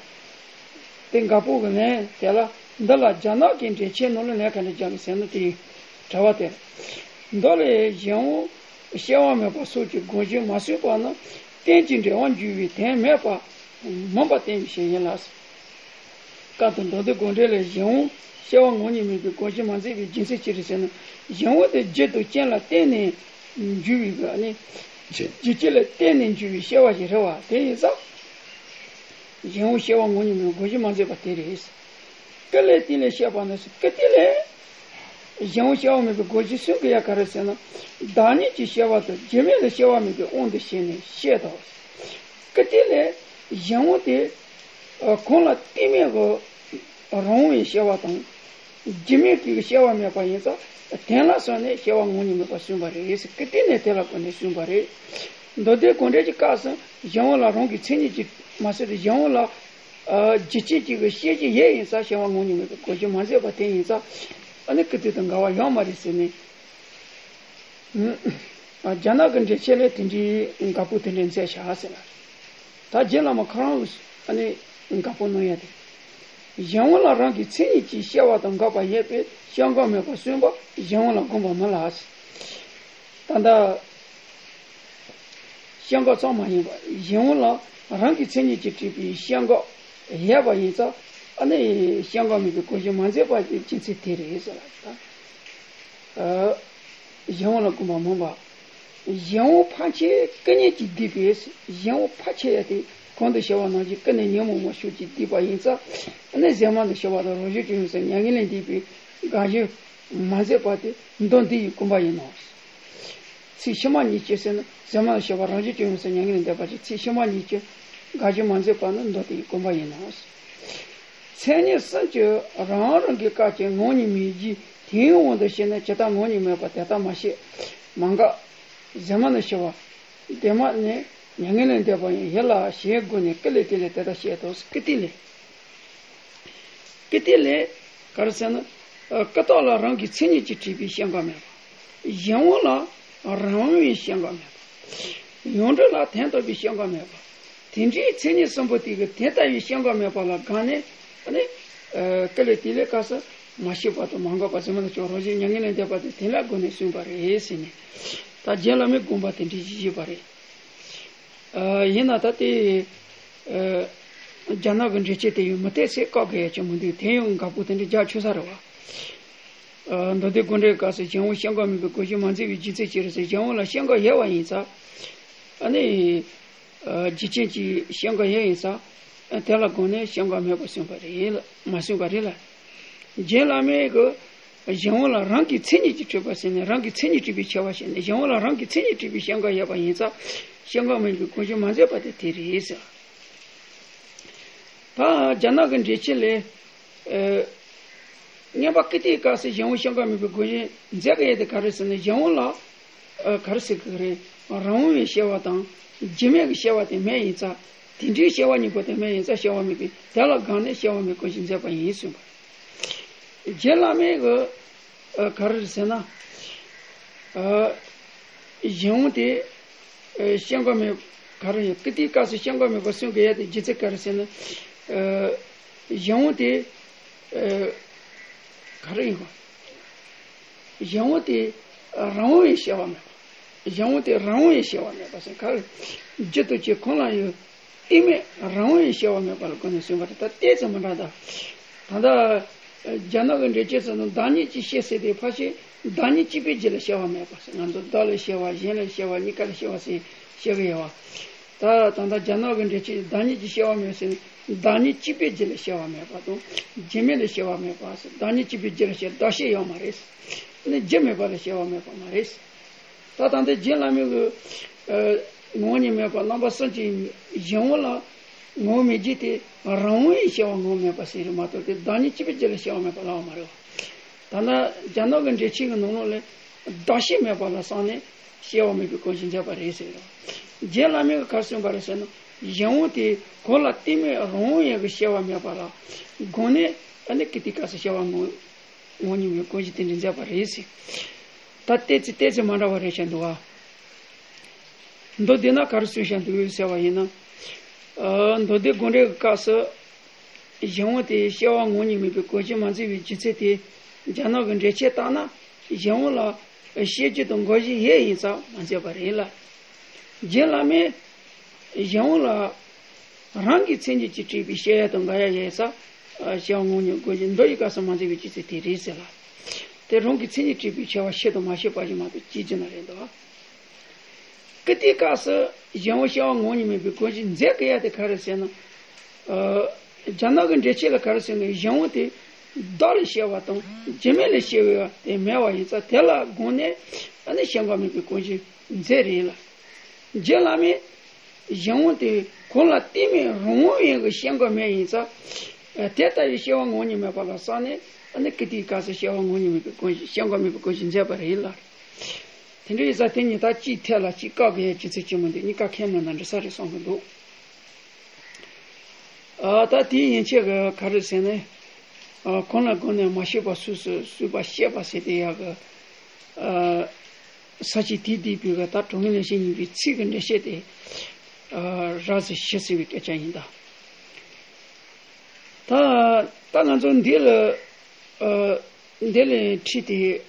དེ་འགག་པོ་གི་ལན་དེ་ལ། འདི་ལ་རྒྱ་ནག་གི་འགྲེལ་ཆེན་ནང་ལ་ལན་ག་འདྲ་རྒྱག་གི་ཟེར་ན། དེའི་དྲི་བ་དེ་ལ། མདོ་ལས་གཞན་དབང་སྐྱེ་བ་མེད་པ་སོགས་ཀྱི་དགོངས་གཞི་མ་གསུངས་པ་ནི་རྟེན་ཅིང་འབྲེལ་བར་འགྱུར་བའི་དོན་མེད་པ་མིན་པར་བསྟན་པའི་ཕྱིར་ཡིན་ལ། སྐབས་དང་མདོ་སྡེ་དགོངས་འགྲེལ་ལས་གཞན་དབང་སྐྱེ་བ་ངོ་བོ་ཉིད་མེད་པའི་དགོངས་གཞི་མ་འཛིན་པའི་རྒྱུ་མཚན་ཅི་རེད་ཟེར་ན། གཞན་དབང་དེ་རྒྱུ་དང་རྐྱེན་ལ་བརྟེན་ནས་འགྱུར་བའི་གི་ནི། རྒྱུ་རྐྱེན་ལ་བརྟེན་ནས་འགྱུར་བའི་སྐྱེ་བ་ཞིག་རེད་པ། དེ་ཡིན་ཙང་། གཞན་དབང་སྐྱེ་བ་ངོ་བོ་ཉིད་མེད་པའི་དགོངས་གཞི་མ་འཛིན་པ་དེ་རེད། ཀུན་ལས་བཏུས་ལས་བཤད་པ་ནི། ཀུན་བཏུས་ལས་གཞན་དབང་སྐྱེ་བ་མེད་པའི་དགོངས་གཞི་གསུང་གི་ཡ་ག་རེ་ཟེར་ན། བདག་ཉིད་ཀྱི་སྐྱེ་བ་དང་རྒྱུ་མེད་ལ་སྐྱེ་བ་མེད་པའི་དབང་དུ་བྱས་ནས་བཤད་དོ། ཀུན་བཏུས་ལས་གཞན་དབང་དེ་གང་ལ་བརྟེན་མེད་ཀྱི་རང་དབང་བའི་སྐྱེ་བ་དང་། རྒྱུ་མེད་ཀྱི་སྐྱེ་བ་མེད་པ་ཡིན་ཙང་། དོན་ལ་བཟུང་ནས་སྐྱེ་བ་ངོ་བོ་ཉིད་མེད་པར་གསུངས་པ་རེད་ཟེར། ཀུན་བཏུས་ནས་དེ་ལ་བཀོད་ནས་གསུངས་པ་རེད། མདོ་སྡེ་དགོངས་འགྲེལ་གྱི་སྐབས་སུ་གཞན་དབང་ལ་རང་གི་མཚན་ཉིད་ཀྱིས་མ་ཟད་དེ་གཞན་དབང་ལ། ཨ་རྒྱུ་ཅན་གཅིག་གི་ཤེས་བྱེད་ཡོད་ཡིན་ཙང་སྐྱེ་བ་ངོ་བོ་ཉིད་མེད་པའི་གོ་རྒྱུ་མ་འཛིན་པ་དེ་ཡིན་ཙང་ཨ་ནི་སྐུར་སྟོད་དང་འགལ་བ་ཡོད་མ་རེད་ཟེར་ནས། ཨ་རྒྱ་ནག་གི་འགྲེལ་བྱེད་ལས་དེ་འདྲའི་འགག་པོ་དེ་འདྲ་མཛད་བཞག་ཟེར་ལ། ད་རྗེ་བླ་མ་ཁོ་རང་གིས་ཨ་ནི་འགག་པོ་གནང་ཡ་དེ། གཞན་དབང་ལ་རང་གི་མཚན་ཉིད་ཀྱིས་སྐྱེ་བ་དང་འགག་པ་ཡོད་པས་སྐྱེ་འགག་མེད་པར་གསུངས་པ་གཞན་དབང་ལ་དགོངས་པ་མི་ལགས། ད་ལྟ་སྐྱེ་འགག་ཙམ་མ་ཡིན་པར་གཞན་དབང་ལ་རང་གི་མཚན་ཉིད་ཀྱིས་གྲུབ་པའི་སྐྱེ་འགག་ཡོད་པ་ཡིན་ཙང་ཨ་ནི་སྐྱེ་འགག་མེད་པའི་གོ་རྒྱུ་མ་འཛིན་པ་ཡི་རྒྱུ་མཚན་དེ་རེད་ཟེར་ལ། ད་གཞན་དབང་ལ་དགོངས་པ་མིན་པ། གཞན་དབང་ཕར་ཕྱིན་ཀུན་ཉོན་གྱིས་བསྡུས་པའི་གཞན་དབང་ཕར་ཕྱིན་ཡ་དེ་གོང་དུ་བཤད་པ་ནང་བཞིན་ཀུན་ནས་ཉོན་མོངས་པ་ཤུགས་ཀྱིས་བསྡུས་པ་ཡིན་ཙང་ཨ་ནི་གཟེངས་མ་ནས་བཤད་པ་དང་རང་བཞིན་གྱིས་ཡོངས་སུ་མྱ་ངན་ལས་འདས་པའི་དགག་གཞི་མ་འཛིན་པ་དེ་མདོ་འདི་ཡི་དགོངས་པ་ཡིན་ནོ། ཚིག་ཕྱི་མ་གཉིས་ཀྱིས་ཟེར་ན་གཟེངས་མ་ལ་བཤད་པ་རང་བཞིན་གྱིས་ཡོངས་སུ་མྱ་ངན་ལས་འདས་པ་ཞེས་ཚིག་ཕྱི་མ་གཉིས་ཀྱིས་དགག་གཞི་མ་འཛིན་པ་ནི་མདོ་དེ་ཡི་དགོངས་པ་ཡིན་ནོ། མཚན་ཉིད་གསུམ་གྱི་རང་རང་གི་སྐབས་ཀྱི་ངོ་བོ་ཉིད་མེད་རྒྱུ་དེའི་དབང་དུ་བྱས་ནས་ཇི་ལྟར་ངོ་བོ་ཉིད་མེད་པ་དེ་ལྟར་མ་ཤེས་མ་འགགས། གཟེངས་མ་ལ་བཤད་པ་དེ་མ་ནི་མྱ་ངན་ལས་འདས་པ་ཡང་ཡིད་ལ་བྱེད་དགོས་ནས་ཀུན་ལས་དེ་ལས་དེ་ལྟར་བཤད་དོ། ཀུན་བཏུས་ལས། ཀུན་བཏུས་ལས་ག་རེ་ཟེར་ན། ཨ་ཀུན་བཏགས་ལ་རང་གི་མཚན་ཉིད་ཀྱིས་གྲུབ་པའི་སྐྱེ་འགག་མེད་པ། གཞན་དབང་ལ་རང་དབང་བའི་སྐྱེ་འགག་མེད་པ། ཡོངས་གྲུབ་ལ་དོན་དམ་པའི་སྐྱེ་འགག་མེད་པ། དེ་འདྲའི་མཚན་ཉིད་གསུམ་པོ་དེ་གི་དོན་དམ་པའི་སྐྱེ་འགག་མེད་པ་ལ་དགག་ནས་ཨ་ནི་ཨ་ཀུན་ལས་དེ་ལས་སྐབས་སུ་མ་ཤེས་པ་དང་མ་འགགས་པ་གཟེངས་མ་ལ་བཤད་པ་རང་བཞིན་མྱ་ངན་ལས་འདས་པ་དེ་དེ་ལ་དགོངས་ནས་གསུངས་པ་རེད་ཟེར་ནས། ད་རྗེ་བླ་མའི་དགོངས་པ་དེ་འདྲའི་ཞིག་བཞེས་པ་རེད། ཨ་ཡིན་ན་ད་དེ་ཨ་རྒྱ་ནག་གི་འགྲེལ་བྱེད་དེ་ཡང་མུ་སྟེགས་ཚེ་བཀག་གི་ཡ་ཅིག་མི་འདུག་དེ་ཡང་འགག་པོ་དེ་འདྲ་རྒྱག་ཆོག་ས་རེད་བ། ཨ་མདོ་སྡེ་དགོངས་འགྲེལ་སྐབས་སུ་གཞན་དབང་སྐྱེ་འགག་མེད་པའི་གོ་རྒྱུ་མ་འཛིན་པའི་རྒྱུ་མཚན་ཅི་རེད་ཟེར། གཞན་དབང་ལ་སྐྱེ་འགག་ཡོད་པ་ཡིན་ཙང་ཨ་ནི་ཨ་རྒྱུ་ཅན་གྱི་སྐྱེ་འགག་ཡོད་ཡིན་ཙང་ཨ་དེ་ལ་དགོངས་ནས་སྐྱེ་འགག་མེད་པར་གསུངས་པ་རེད་ལ་མ་གསུངས་པ་རེད་ལ། རྗེ་བླ་མས་གི་གཞན་དབང་ལ་རང་གི་མཚན་ཉིད་ཀྱིས་གྲུབ་པ་ཟེར་ནས་རང་གི་མཚན་ཉིད་གྲུབ་པའི་ཁྱད་པར་བཤད་ནས་གཞན་དབང་ལ་རང་གི་མཚན་ཉིད་གྲུབ་པའི་སྐྱེ་འགག་ཡོད་པ་ཡིན་ཙང་སྐྱེ་འགག་མེད་པའི་གོ་རྒྱུ་མ་འཛིན་པ་དེ་དེ་རེད་ཟེར། ད་རྒྱ་ནག་གི་འགྲེལ་བྱེད་ལས། ཨ་མངོན་པ་ཀུན་བཏུས་སྐབས་སུ་གཞན་དབང་སྐྱེ་འགག་མེད་པའི་གོ་རྒྱུ་འཛིན་གྱི་ཡོད་དེ་ག་རེ་ཟེར་ན་གཞན་དབང་ལ། ཨ་ག་རེ་ཟེར་གི་རེད། རང་དབང་བའི་སྐྱེ་བ་དང་རྒྱུ་མེད་ཀྱི་སྐྱེ་བ་དེ་མེད་ཡིན་ཙང་དེ་འདྲའི་སྐྱེ་བ་གཉིས་པོ་དེ་མེད་ཡིན་ཙང་སྐྱེ་བ་མེད་པས་དེ་ལ་དགག་ནས་སྐྱེ་བ་མེད་གོ་རྒྱུ་འཛིན་པ་ཡིན་གསུངས་པ། རྗེ་བླ་མས་གི་ཨ་ག་རེ་ཟེར་ན། ཨ་གཞན་དབང་དེ་ཨ་སྐྱེ་འགག་མེད་ག་རེ་ཡིན། ཀུན་བཏུས་སྐབས་སུ་སྐྱེ་འགག་མེད་པར་གསུངས་གི་ཡོད་དེ་རྒྱུ་མཚན་ག་རེ་ཟེར་ན། ཨ་གཞན་དབང་དེ་ཨ་ག་རེ་ཡིན་པ། གཞན་དབང་དེ་རང་དབང་བའི་སྐྱེ་བ་མེད་པ། གཞན་དབང་དེ་རང་དབང་བའི་སྐྱེ་བ་མེད་པ་ཟེར་ག་རེ། རྒྱུ་དང་རྐྱེན་གང་ལ་ཡང་གཏི་མུག་རང་དབང་བའི་སྐྱེ་བ་མེད་པ་ལ་དགོངས་ནས་གསུངས་པ་རེད། ད་ཏོག་ཙམ་མི་འདྲ་ད། ད་ལྟ་རྒྱ་ནག་གི་འགྲེལ་བྱེད་ཚོ་ནི་བདག་ཉིད་ཀྱི་སྐྱེ་ཟེར་དེ་ཕལ་ཆེར་བདག་ཉིད་གཅིག་པུའི་རྒྱུད་ལ་སྐྱེ་བ་མེད་པ་ཟེར། ང་ཚོ་བདག་ལ་སྐྱེ་བ་གཞན་ལ་སྐྱེ་བ་གཉིས་ཀ་ལ་སྐྱེ་བ་ཟེར་བཤད་གི་ཡོད་བ། ད་ད་ལྟ་རྒྱ་ནག་གི་འགྲེལ་བྱེད་བདག་ཉིད་ཀྱི་སྐྱེ་བ་མེད་ཟེར་ནས་བདག་ཉིད་གཅིག་པུའི་རྒྱུད་ལ་སྐྱེ་བ་མེད་པ་དང་རྒྱུ་མེད་ལ་སྐྱེ་བ་མེད་པ་ཟེར། བདག་ཉིད་གཅིག་པུའི་རྒྱུད་ལ་སྐྱེ་བདག་སྐྱེ་ཡོད་མ་རེད། ནི་རྒྱུ་མེད་པ་ལ་སྐྱེ་བ་མེད་པ་མ་རེད། ད་ད་ལྟ་རྗེ་བླ་མའི་གི་ཨ་ངོ་བོ་ཉིད་མེད་པ་རྣམ་པ་གསུམ་གྱི་གཞན་དབང་ལ་ངོ་བོ་མེད་རྒྱུ་དེ་རང་དབང་གིས་སྐྱེ་བ་ངོ་བོ་མེད་པ་ཟེར་རེད་མ་གཏོགས་དེ་བདག་ཉིད་གཅིག་པུའི་རྒྱུད་ལ་སྐྱེ་བ་མེད་པ་ལབ་པ་མ་རེད་བ། ད་ལྟ་རྒྱ་ནག་གི་འགྲེལ་ཆེན་གྱི་ནང་ལོགས་ལ་བདག་སྐྱེ་མེད་པ་ལ་བསམས་ནས་སྐྱེ་བ་མེད་པའི་གོ་རྒྱུ་འཛིན་པ་རེད་ཟེར་རེད་བ། རྗེ་བླ་མས་ག་རེ་གསུངས་པ་རེད་ཟེར་ན་གཞན་དབང་དེ་གང་ལ་གཏི་མུག་རང་དབང་ཡིན་གྱི་སྐྱེ་བ་མེད་པ་ལ་དགོངས་ནས་ཨ་ནི་ཀུན་བཏུས་སྐབས་སུ་སྐྱེ་བ་ངོ་ངོ་བོ་ཉིད་མེད་གོ་རྒྱུ་དེ་འདྲ་མཛད་པ་རེད་ཟེར། ད་ཏོག་ཙམ་ཏོག་ཙམ་མ་འདྲ་བ་རེད་བཤད་འདུག་བ། མདོ་སྡེ་ན་ག་རེ་གསུངས་བཞག་འདུག་ཟེར་བ་ཡིན་ན། ཨ་མདོ་སྡེ་དགོངས་འགྲེལ་གྱི་སྐབས་སུ་གཞན་དབང་དེ་སྐྱེ་བ་ངོ་བོ་ཉིད་མེད་པའི་གོ་རྒྱུ་མ་འཛིན་པའི་རྒྱུ་མཚན་དེ་རྒྱ་ནག་གི་འགྲེལ་བྱེད་ལྟར་ན་གཞན་དབང་ལ་སྐྱེ་རྒྱུ་དང་འགག་གཞི་ཡོད་ཡིན་ཙང་མ་མཛད་པ་རེད་ལ། རྗེ་བླ་མས་གཞན་དབང་ལ་རང་གི་མཚན་ཉིད་ཀྱིས་གྲུབ་པའི་སྐྱེ་ཡ་དང་འགག་ཡ་ཡོད་ས། ཨ་སྐྱེ་བ་ངོ་བོ་ཉིད་གོ་རྒྱུ་མདོ་ཡི་སྐབས་སུ་མ་མཛད་པའི་རྒྱུ་མཚན་དེ་རེད་ཟེར་ལ། དེ་རང་གི་མཚན་ཉིད་གྲུབ་པའི་སྐྱེ་བ་ཤེས་དང་མ་ཤེས་པ་ཞིག་མ་གཏོགས་སྐྱེ་རྒྱུ་ན་རེད་འདུག་ཀུན་བཏུས་སྐབས་སུ་གཞན་དབང་སྐྱེ་བ་ངོ་བོ་ཉིད་མེད་པའི་གོ་རྒྱུ་མཛད་དགོས་ཡ་དེ་ག་རེ་ཟེར་ན། ཨ་རྒྱ་ནག་གི་འགྲེལ་བྱེད་ལ་ག་རེ་ཟེར་ན་གཞན་དབང་དེ་བདག་ལས་སྐྱེ་བ་དང་རྒྱུ་མེད་ལས་སྐྱེ་བ་དེ་མེད་པ་ཡིན་ཙང་དེ་ལ་དགོངས་ནས་ཨ་ནི་སྐྱེ་འགག་མེད་པའི་གོ་རྒྱུ་མཛད་རེད་ལ། རྗེ་བླ་མས་གཞན་དབང་དེ་གང་ལ་གཏི་མུག་རང་དབང་ཡིན་གྱི་སྐྱེ་འགག་མེད་ཡིན་ཙང་། དེ་ལྟ་བུའི་སྐྱེ་བ་ངོ་བོ་ཉིད་མེད་པ་ལ་བསམས་ནས་ཨ་ནི་ཀུན་བཏུས་སྐབས་སུ་སྐྱེ་བ་ངོ་བོ་ཉིད་མེད་པའི་གོ་རྒྱུ་སྐྱེ་འགག་མེད་པའི་གོ་རྒྱུ་མཛད་པ་རེད་ལ། དེ་འདྲ་ཡིན་ཙང་དེ་གཉིས་ད་གཅིག་ཐད་ལ་གཅིག་བཀག་དགོས་ཡ་རྒྱུ་མཚན་ཅི་མོ་འདུག་གཉིས་ཀ་ཁས་མི་ལེན་ན་འགྲིག་ས་རེད་བསམ་གྱི་འདུག་ཨ་ད་དེའི་ཡན་ཆད་ཀྱི་ག་རེ་ཟེར་ནས། ཨ་གོང་ལ་གོང་ནས་མ་ཤེས་པ་སོ་སོས་སོས་པ་ཤེས་པ་ཟེར་དེ་ཡག་གི། ཨ་ས་བཅད་དེ་བསྡུས་པའི་གི་ད་གྲོང་ངེས་ལེགས་བཤད་སྙིང་པོའི་ཚིག་གི་འགྲེལ་བཤད་དེ། ཨ་རགས་ཙམ་ཞུ་ཟེར་བའི་སྐད་ཆ་ཡིན་ད། ད་ད་ང་ཚོ་འདི་ལ་ཨ་འདི་ལ་ཁྲིད་དེ་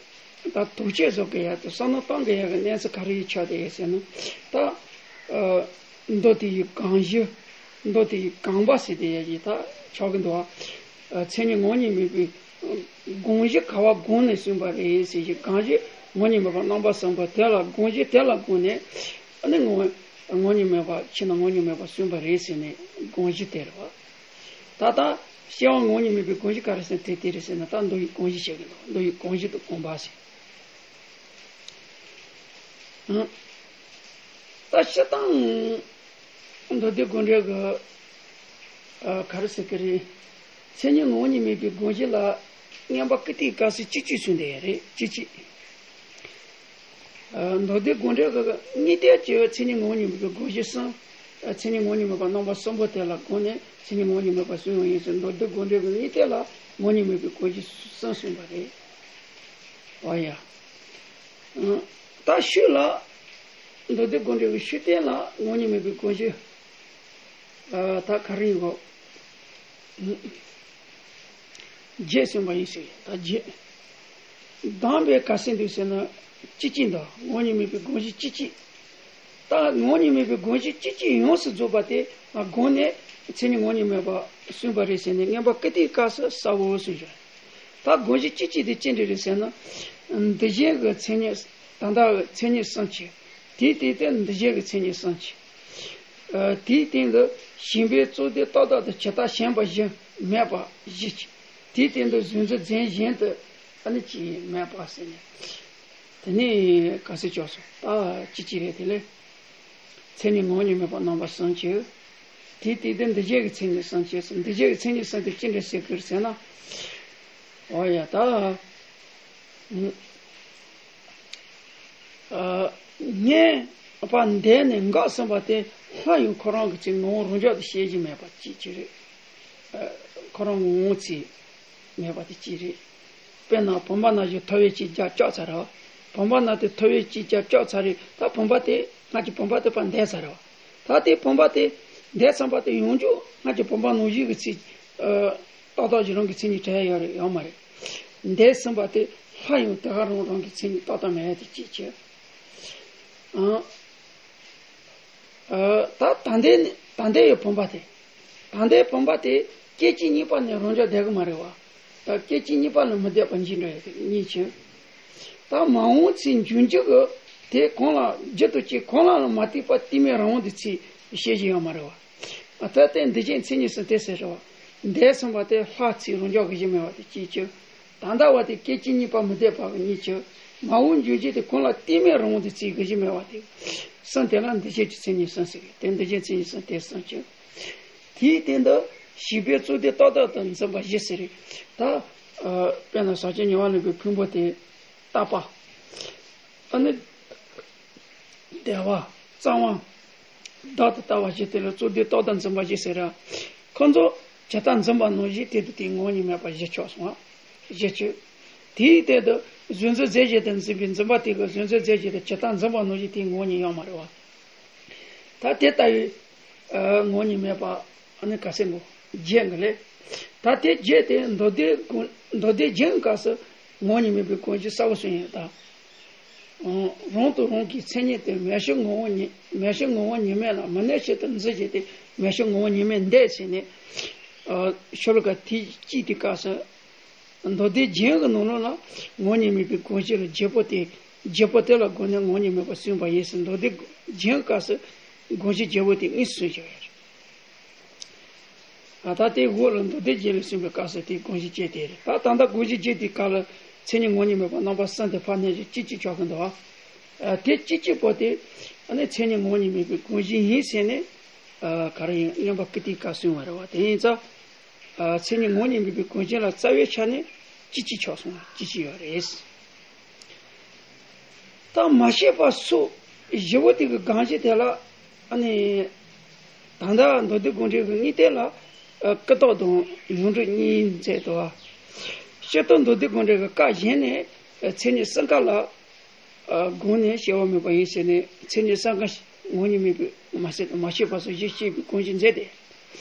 ད་དོགས་གཅོད་བཟོ་གི་ཡག་དེ་བསམ་བློ་གཏོང་གི་ཡག་གི་གནས་ཚུལ་ག་རེ་ཡིན་ཆོག་དེ་ཡིན་ཟེར་ན། ད་ཨ་མདོ་དེ་ཡི་གང་ཞུ། མདོ་དེ་ཡི་གང་པ་ཟེར་དེ་ཡག་ཡིན་ད་ཆོག་གི་འདུག་ཨ། མཚན་ཉིད་ངོ་བོ་ཉིད་མེད་པའི་དགོངས་གཞི་ག་བ་དགོངས་ནས་གསུངས་པ་རེད་ཟེར་གྱི། གང་ཞུ་ངོ་བོ་ཉིད་མེད་པ་རྣམ་པ་གསུམ་པོ་དེ་ལ་དགོངས་གཞི་དེ་ལ་དགོངས་ནས་ཨ་ནི་ངོ་ངོ་བོ་ཉིད་མེད་པ་ཕྱིར་ན་ངོ་བོ་ཉིད་མེད་པ་གསུངས་པ་རེད་ཟེར་ནས་དགོངས་གཞི་དེ་རེད་བ། ད་ལྟ་སྐྱེ་བ་ངོ་བོ་ཉིད་མེད་པའི་དགོངས་གཞི་ག་རེ་ཟེར་དེ་དེ་རེད་ཟེར་ན། ད་མདོ་ཡི་དགོངས་གཞི་བཤད་ཀྱི་འདུག་མདོ་ཡི་དགོངས་གཞི་དང་དགོངས་པ་ཟེར། ཨང་། ད་སྤྱིར་བཏང་མདོ་སྡེ་དགོངས་འགྲེལ་གྱི་ཨ་ག་རེ་ཟེར་གྱི་རེད། མཚན་ཉིད་ངོ་བོ་ཉིད་མེད་པའི་དགོངས་གཞི་ལ་མངོན་པ་ཀིརྟིའི་སྐབས་སུ་གཅིག་གཅིག་གསུངས་དེ་རེད། གཅིག་གཅིག་ཨ་མདོ་སྡེ་དགོངས་འགྲེལ་གྱི་དངོས་བསྟན་གྱི་མཚན་ཉིད་ངོ་བོ་ཉིད་མེད་པའི་དགོངས་གཞི་གསུམ། ཨ་མཚན་ཉིད་ངོ་བོ་ཉིད་མེད་པ་རྣམ་པ་གསུམ་པོ་དེ་ལ་དགོངས་ནས་མཚན་ཉིད་ངོ་བོ་ཉིད་མེད་པ་གསུངས་པ་ཡིན་ཟེར། མདོ་སྡེ་དགོངས་འགྲེལ་གྱི་དངོས་བསྟན་ལ་ངོ་བོ་ཉིད་མེད་པའི་དགོངས་གཞི་གསུམ་གསུངས་པ་རེད། འོ་ཡ། ཨ་ད་ཤུལ་ལ་མདོ་སྡེ་དགོངས་འགྲེལ་གྱི་ཤུལ་བསྟན་ལ་ངོ་བོ་ཉིད་མེད་པའི་དགོངས་གཞི། ཨ་ད་ག་རེ་ཡིན་གོ། བརྒྱད་གསུངས་པ་ཡིན་ཟེར། ད་བརྒྱད། གདམས་པས་ག་ཟེར་འདུག་ཟེར་ན། གཅིག་གཅིག་འདུག་ངོ་བོ་ཉིད་མེད་པའི་དགོངས་གཞི་གཅིག་གཅིག་ད་ངོ་བོ་ཉིད་མེད་པའི་དགོངས་གཞི་གཅིག་གཅིག་ཡོངས་སུ་རྫོགས་པ་དེ་དགོངས་ནས་མཚན་ཉིད་ངོ་བོ་ཉིད་མེད་པ་གསུངས་པ་རེད་ཟེར་ནས་མངོན་པ་ཀིརྟིའི་སྐབས་སུ་གསལ་བོ་གསུངས་བཞག་ད་དགོངས་གཞི་གཅིག་གཅིག་དེ་ཅི་འདྲ་རེད་ཟེར་ན། འདུ་བྱེད་ཀྱི་མཚན་ཉིད། ད་ལྟ་གི་མཚན་ཉིད་གསུམ་གྱི། དེའི་སྟེང་དུ་འདུ་བྱེད་ཀྱི་མཚན་ཉིད་གསུམ་གྱི། ཨ་དེའི་སྟེང་དུ་ཞེན་པའི་རྩོད་ལྡན་རྟོག་བཏགས་དང་བྱས་རྟགས་ཞེན་པ་བཞི་མེད་པ་བཞི་གྱི། དེའི་སྟེང་དུ་གཟུང་འཛིན་རྫས་གཞན་དུ་ཨ་ནི་ཅི་མེད་པ་ཟེར་ནས། དེ་ནས་ག་ཚོད་ཆོག་སོང་། ད་ཅི་ཅི་རེད་དེ་ལས། མཚན་ཉིད་ངོ་བོ་ཉིད་མེད་པ་རྣམ་པ་གསུམ་གྱི། དེའི་སྟེང་དུ་འདུ་བྱེད་ཀྱི་མཚན་ཉིད་གསུམ་གྱི། འདུ་བྱེད་ཀྱི་མཚན་ཉིད་གསུམ་དེ་ཅི་འདྲ་ཟེར་གི་རེད་ཟེར་ན། འོ་ཡ་ད། ཨ་ངེས་པ་འདས་ནས་འགག་ཟིན་པ་དེ་སླར་ཡང་ཁོ་རང་གི་ཚེ་ངོ་བོ་རང་འཇགས་སུ་སྐྱེ་གཞི་མེད་པ་གཅིག་གཅིག་རེད། ཨ་ཁོ་རང་ངོ་བོ་ཚེ་མེད་པ་དེ་གཅིག་རེད། དཔེར་ན་བུམ་པ་ནང་བཞིན་ཐོ་བས་གཅིག་བརྒྱབ་བཅག་ཚར་རེད་བ། བུམ་པ་ནང་དེ་ཐོ་བས་གཅིག་བརྒྱབ་བཅག་ཚར་རེད། ད་བུམ་པ་དེ་སྔར་གྱི་བུམ་པ་དེ་ཕར་འདས་ཚར་རེད་བ། ད་དེ་བུམ་པ་དེ་འདས་ཚར་བ་དེ་ཡོངས་རྫོགས་སྔར་གྱི་བུམ་པ་ནང་བཞིན་གྱི་ཚེ། ཨ་ཏག་ཏག་ཅིག་རང་གི་མཚན་ཉིད་བྲལ་ཡོད་རེད་ཡོད་མ་རེད། འདས་ཟིན་པ་དེ་སླར་ཡང་དེ་ག་རང་རང་གི་མཚན་ཉིད་ཏག་ཏག་མེད་དེ་གཅིག་བྱས། ཨ་ཨ་ད་ད་ལྟའི་ད་ལྟའི་ཡི་བུམ་པ་དེ། ད་ལྟའི་བུམ་པ་དེ་སྐད་ཅིག་གཉིས་པ་ནས་རང་འཇགས་བསྡད་གི་མ་རེད་བ། ད་སྐད་ཅིག་གཉིས་པ་ལ་མི་བསྡད་པ་འཇིག་འགྲོ་ཡ་དེ་གཉིས་བྱས། ད་མ་འོངས་ཚེ་འབྱུང་འགྱུར་གྱི་དེ་གང་ལ་རྒྱུ་དང་རྐྱེན་གང་ལ་ལ་མ་ལྟོས་པར་རྟིང་མའི་རང་དབང་དུ་ཚེ་སྐྱེ་གཞི་ཡོད་མ་རེད་བ། ཨ་ད་ལྟའི་འདུ་བྱེད་མཚན་ཉིད་གསུམ་དེ་ཟེར་རེད་བ། འདས་ཟིན་པ་དེ་སླར་ཚེ་རང་འཇགས་ཀྱི་གཞི་མེད་པ་དེ་གཅིག་བྱས། ད་ལྟ་བ་དེ་སྐད་ཅིག་གཉིས་པ་མི་བསྡད་པ་གི་གཉིས་བྱས། མ་འོངས་འབྱུང་འགྱུར་དེ་གང་ལ་རྟིང་མའི་རང་དབང་དུ་ཚེ་གི་གཞི་མེད་པ་དེ། གསུམ་དེ་ལ་འདུ་བྱེད་ཀྱི་མཚན་ཉིད་གསུམ་ཟེར་གི། དེ་འདུ་བྱེད་མཚན་ཉིད་གསུམ་དེ་གསུམ་བྱས། དེའི་སྟེང་དུ་ཞེན་པའི་རྩོད་ལྡན་རྟོག་བཏགས་དང་འཛིན་པ་བཞི་ཟེར་རེད། ད་ཨ་དཔེར་ན་ཟབ་ཆོས་ཉེ་བར་ལེན་པའི་ཕུང་པོ་དེ། རྟག་པ། ཨ་ནི་བདེ་བ། གཙང་བ། བདག་ཏུ་ལྟ་བ་བཞི་དེ་ལ་རྩོད་ལྡན་རྟོག་བཏགས་འཛིན་པ་བཞི་ཟེར་ར། ཁོ་ཚོ་བྱས་རྟགས་འཛིན་པ་ནང་བཞིན་དེ་དུ་དེའི་ངོ་བོ་ཉིད་མེད་པ་བཞི་ཆོག་སོང་བ། བཞི་བྱས། དེའི་སྟེང་དུ་གཟུང་འཛིན་རྫས་གཞན་དུ་འཛིན་པའི་འཛིན་པ་དེ་གི་གཟུང་འཛིན་རྫས་གཞན་དུ་བྱས་རྟགས་འཛིན་པ་ནང་བཞིན་དེའི་ངོ་བོ་ཉིད་ཡོད་མ་རེད་བ། ད་དེ་ལྟ་བུའི་ཨ་ངོ་བོ་ཉིད་མེད་པ་ཨ་ནི་ག་ཟེར་གོ། བརྒྱད་གི་ལས། ད་དེ་བརྒྱད་དེ་མདོ་སྡེ་དགོངས་མདོ་སྡེ་རྒྱན་སྐབས་སུ་ངོ་བོ་ཉིད་མེད་པའི་དགོངས་གཞི་གསལ་བོ་གསུངས་ཡོད་ད། ཨང་། རང་དང་རང་གི་མཚན་ཉིད་དེ་མེད་བཞིན་ངོ་བོ་ཉིད་མེད་བཞིན་ངོ་བོ་ཉིད་མེད་ལ་མི་གནས་ཕྱིར་དུ་འཛིན་བྱེད་དེ་མེད་བཞིན་ངོ་བོ་ཉིད་མེད་འདས་ཟེར་ནས། ཨ་ཤོ་ལོ་ཀ་དེ་གཅིག་དེ་སྐབས་སུ། མདོ་སྡེ་རྒྱན་གྱི་ནང་ལོགས་ལ་ངོ་བོ་ཉིད་མེད་པའི་དགོངས་གཞི་ལ་བརྒྱད་པོ་དེ་བརྒྱད་པོ་དེ་ལ་དགོངས་ནས་ངོ་བོ་ཉིད་མེད་པར་གསུངས་པ་ཡིན་ཟེར། མདོ་སྡེ་རྒྱན་སྐབས་སུ་དགོངས་གཞི་བརྒྱད་པོ་དེ་དངོས་སུ་གསུངས་བཞག་ཡོད་རེད། ཨ་ད་དེ་འོག་ལ་མདོ་སྡེ་རྒྱན་ལ་གསུངས་པའི་སྐབས་སུ་དེའི་དགོངས་གཞི་བཅས་དེ་རེད། ད་ད་ལྟ་དགོངས་གཞི་བཅས་དེའི་སྐབས་ལ་མཚན་ཉིད་ངོ་བོ་ཉིད་མེད་པ་རྣམ་པ་གསུམ་དེ་ཕར་ནས་ཀྱི་གཅིག་གཅིག་ཆགས་ཀྱི་འདུག་ཨ། དེ་གཅིག་གཅིག་པོ་དེ་ཨ་ནི་མཚན་ཉིད་ངོ་བོ་ཉིད་མེད་པའི་དགོངས་གཞི་ཡིན་ཟེར་ནས། ཨ་ག་རེ་ཡིན། མངོན་པ་ཀིརྟིའི་སྐབས་གསུངས་པ་རེད་བ། དེ་ཡིན་ཙང་། ཨ་མཚན་ཉིད་ངོ་བོ་ཉིད་མེད་པའི་དགོངས་གཞི་ལ་རྩ་བའི་ཆ་ནས་གཅིག་གཅིག་ཆགས་སོང་། གཅིག་གཅིག་ཡོད་རེད། ད་མ་ཤེས་པ་སོགས་བཞི་པོ་དེ་གི་དགོངས་གཞི་དེ་ལ་ཨ་ནི་ད་ལྟ་མདོ་སྡེ་དགོངས་འགྲེལ་གྱི་དངོས་བསྟན་ལ་ ཀུན་བརྟགས་དང་ཡོངས་གྲུབ་གཉིས་མཛད་དོ། སྤྱིར་བཏང་མདོ་སྡེ་དགོངས་འགྲེལ་གྱི་བཀའ་གཞན་ནས་མཚན་ཉིད་གསུམ་ཀ་ལ་དགོངས་ནས་སྐྱེ་བ་མེད་པ་ཡིན་ཟེར་ནས། མཚན་ཉིད་གསུམ་ཀ་ངོ་བོ་ཉིད་མེད་པའི་མ་ཟད་མ་སྐྱེས་པ་སོགས་བཞི་སྐྱེས་པའི་གང་ཞིག་མཛད་དེ།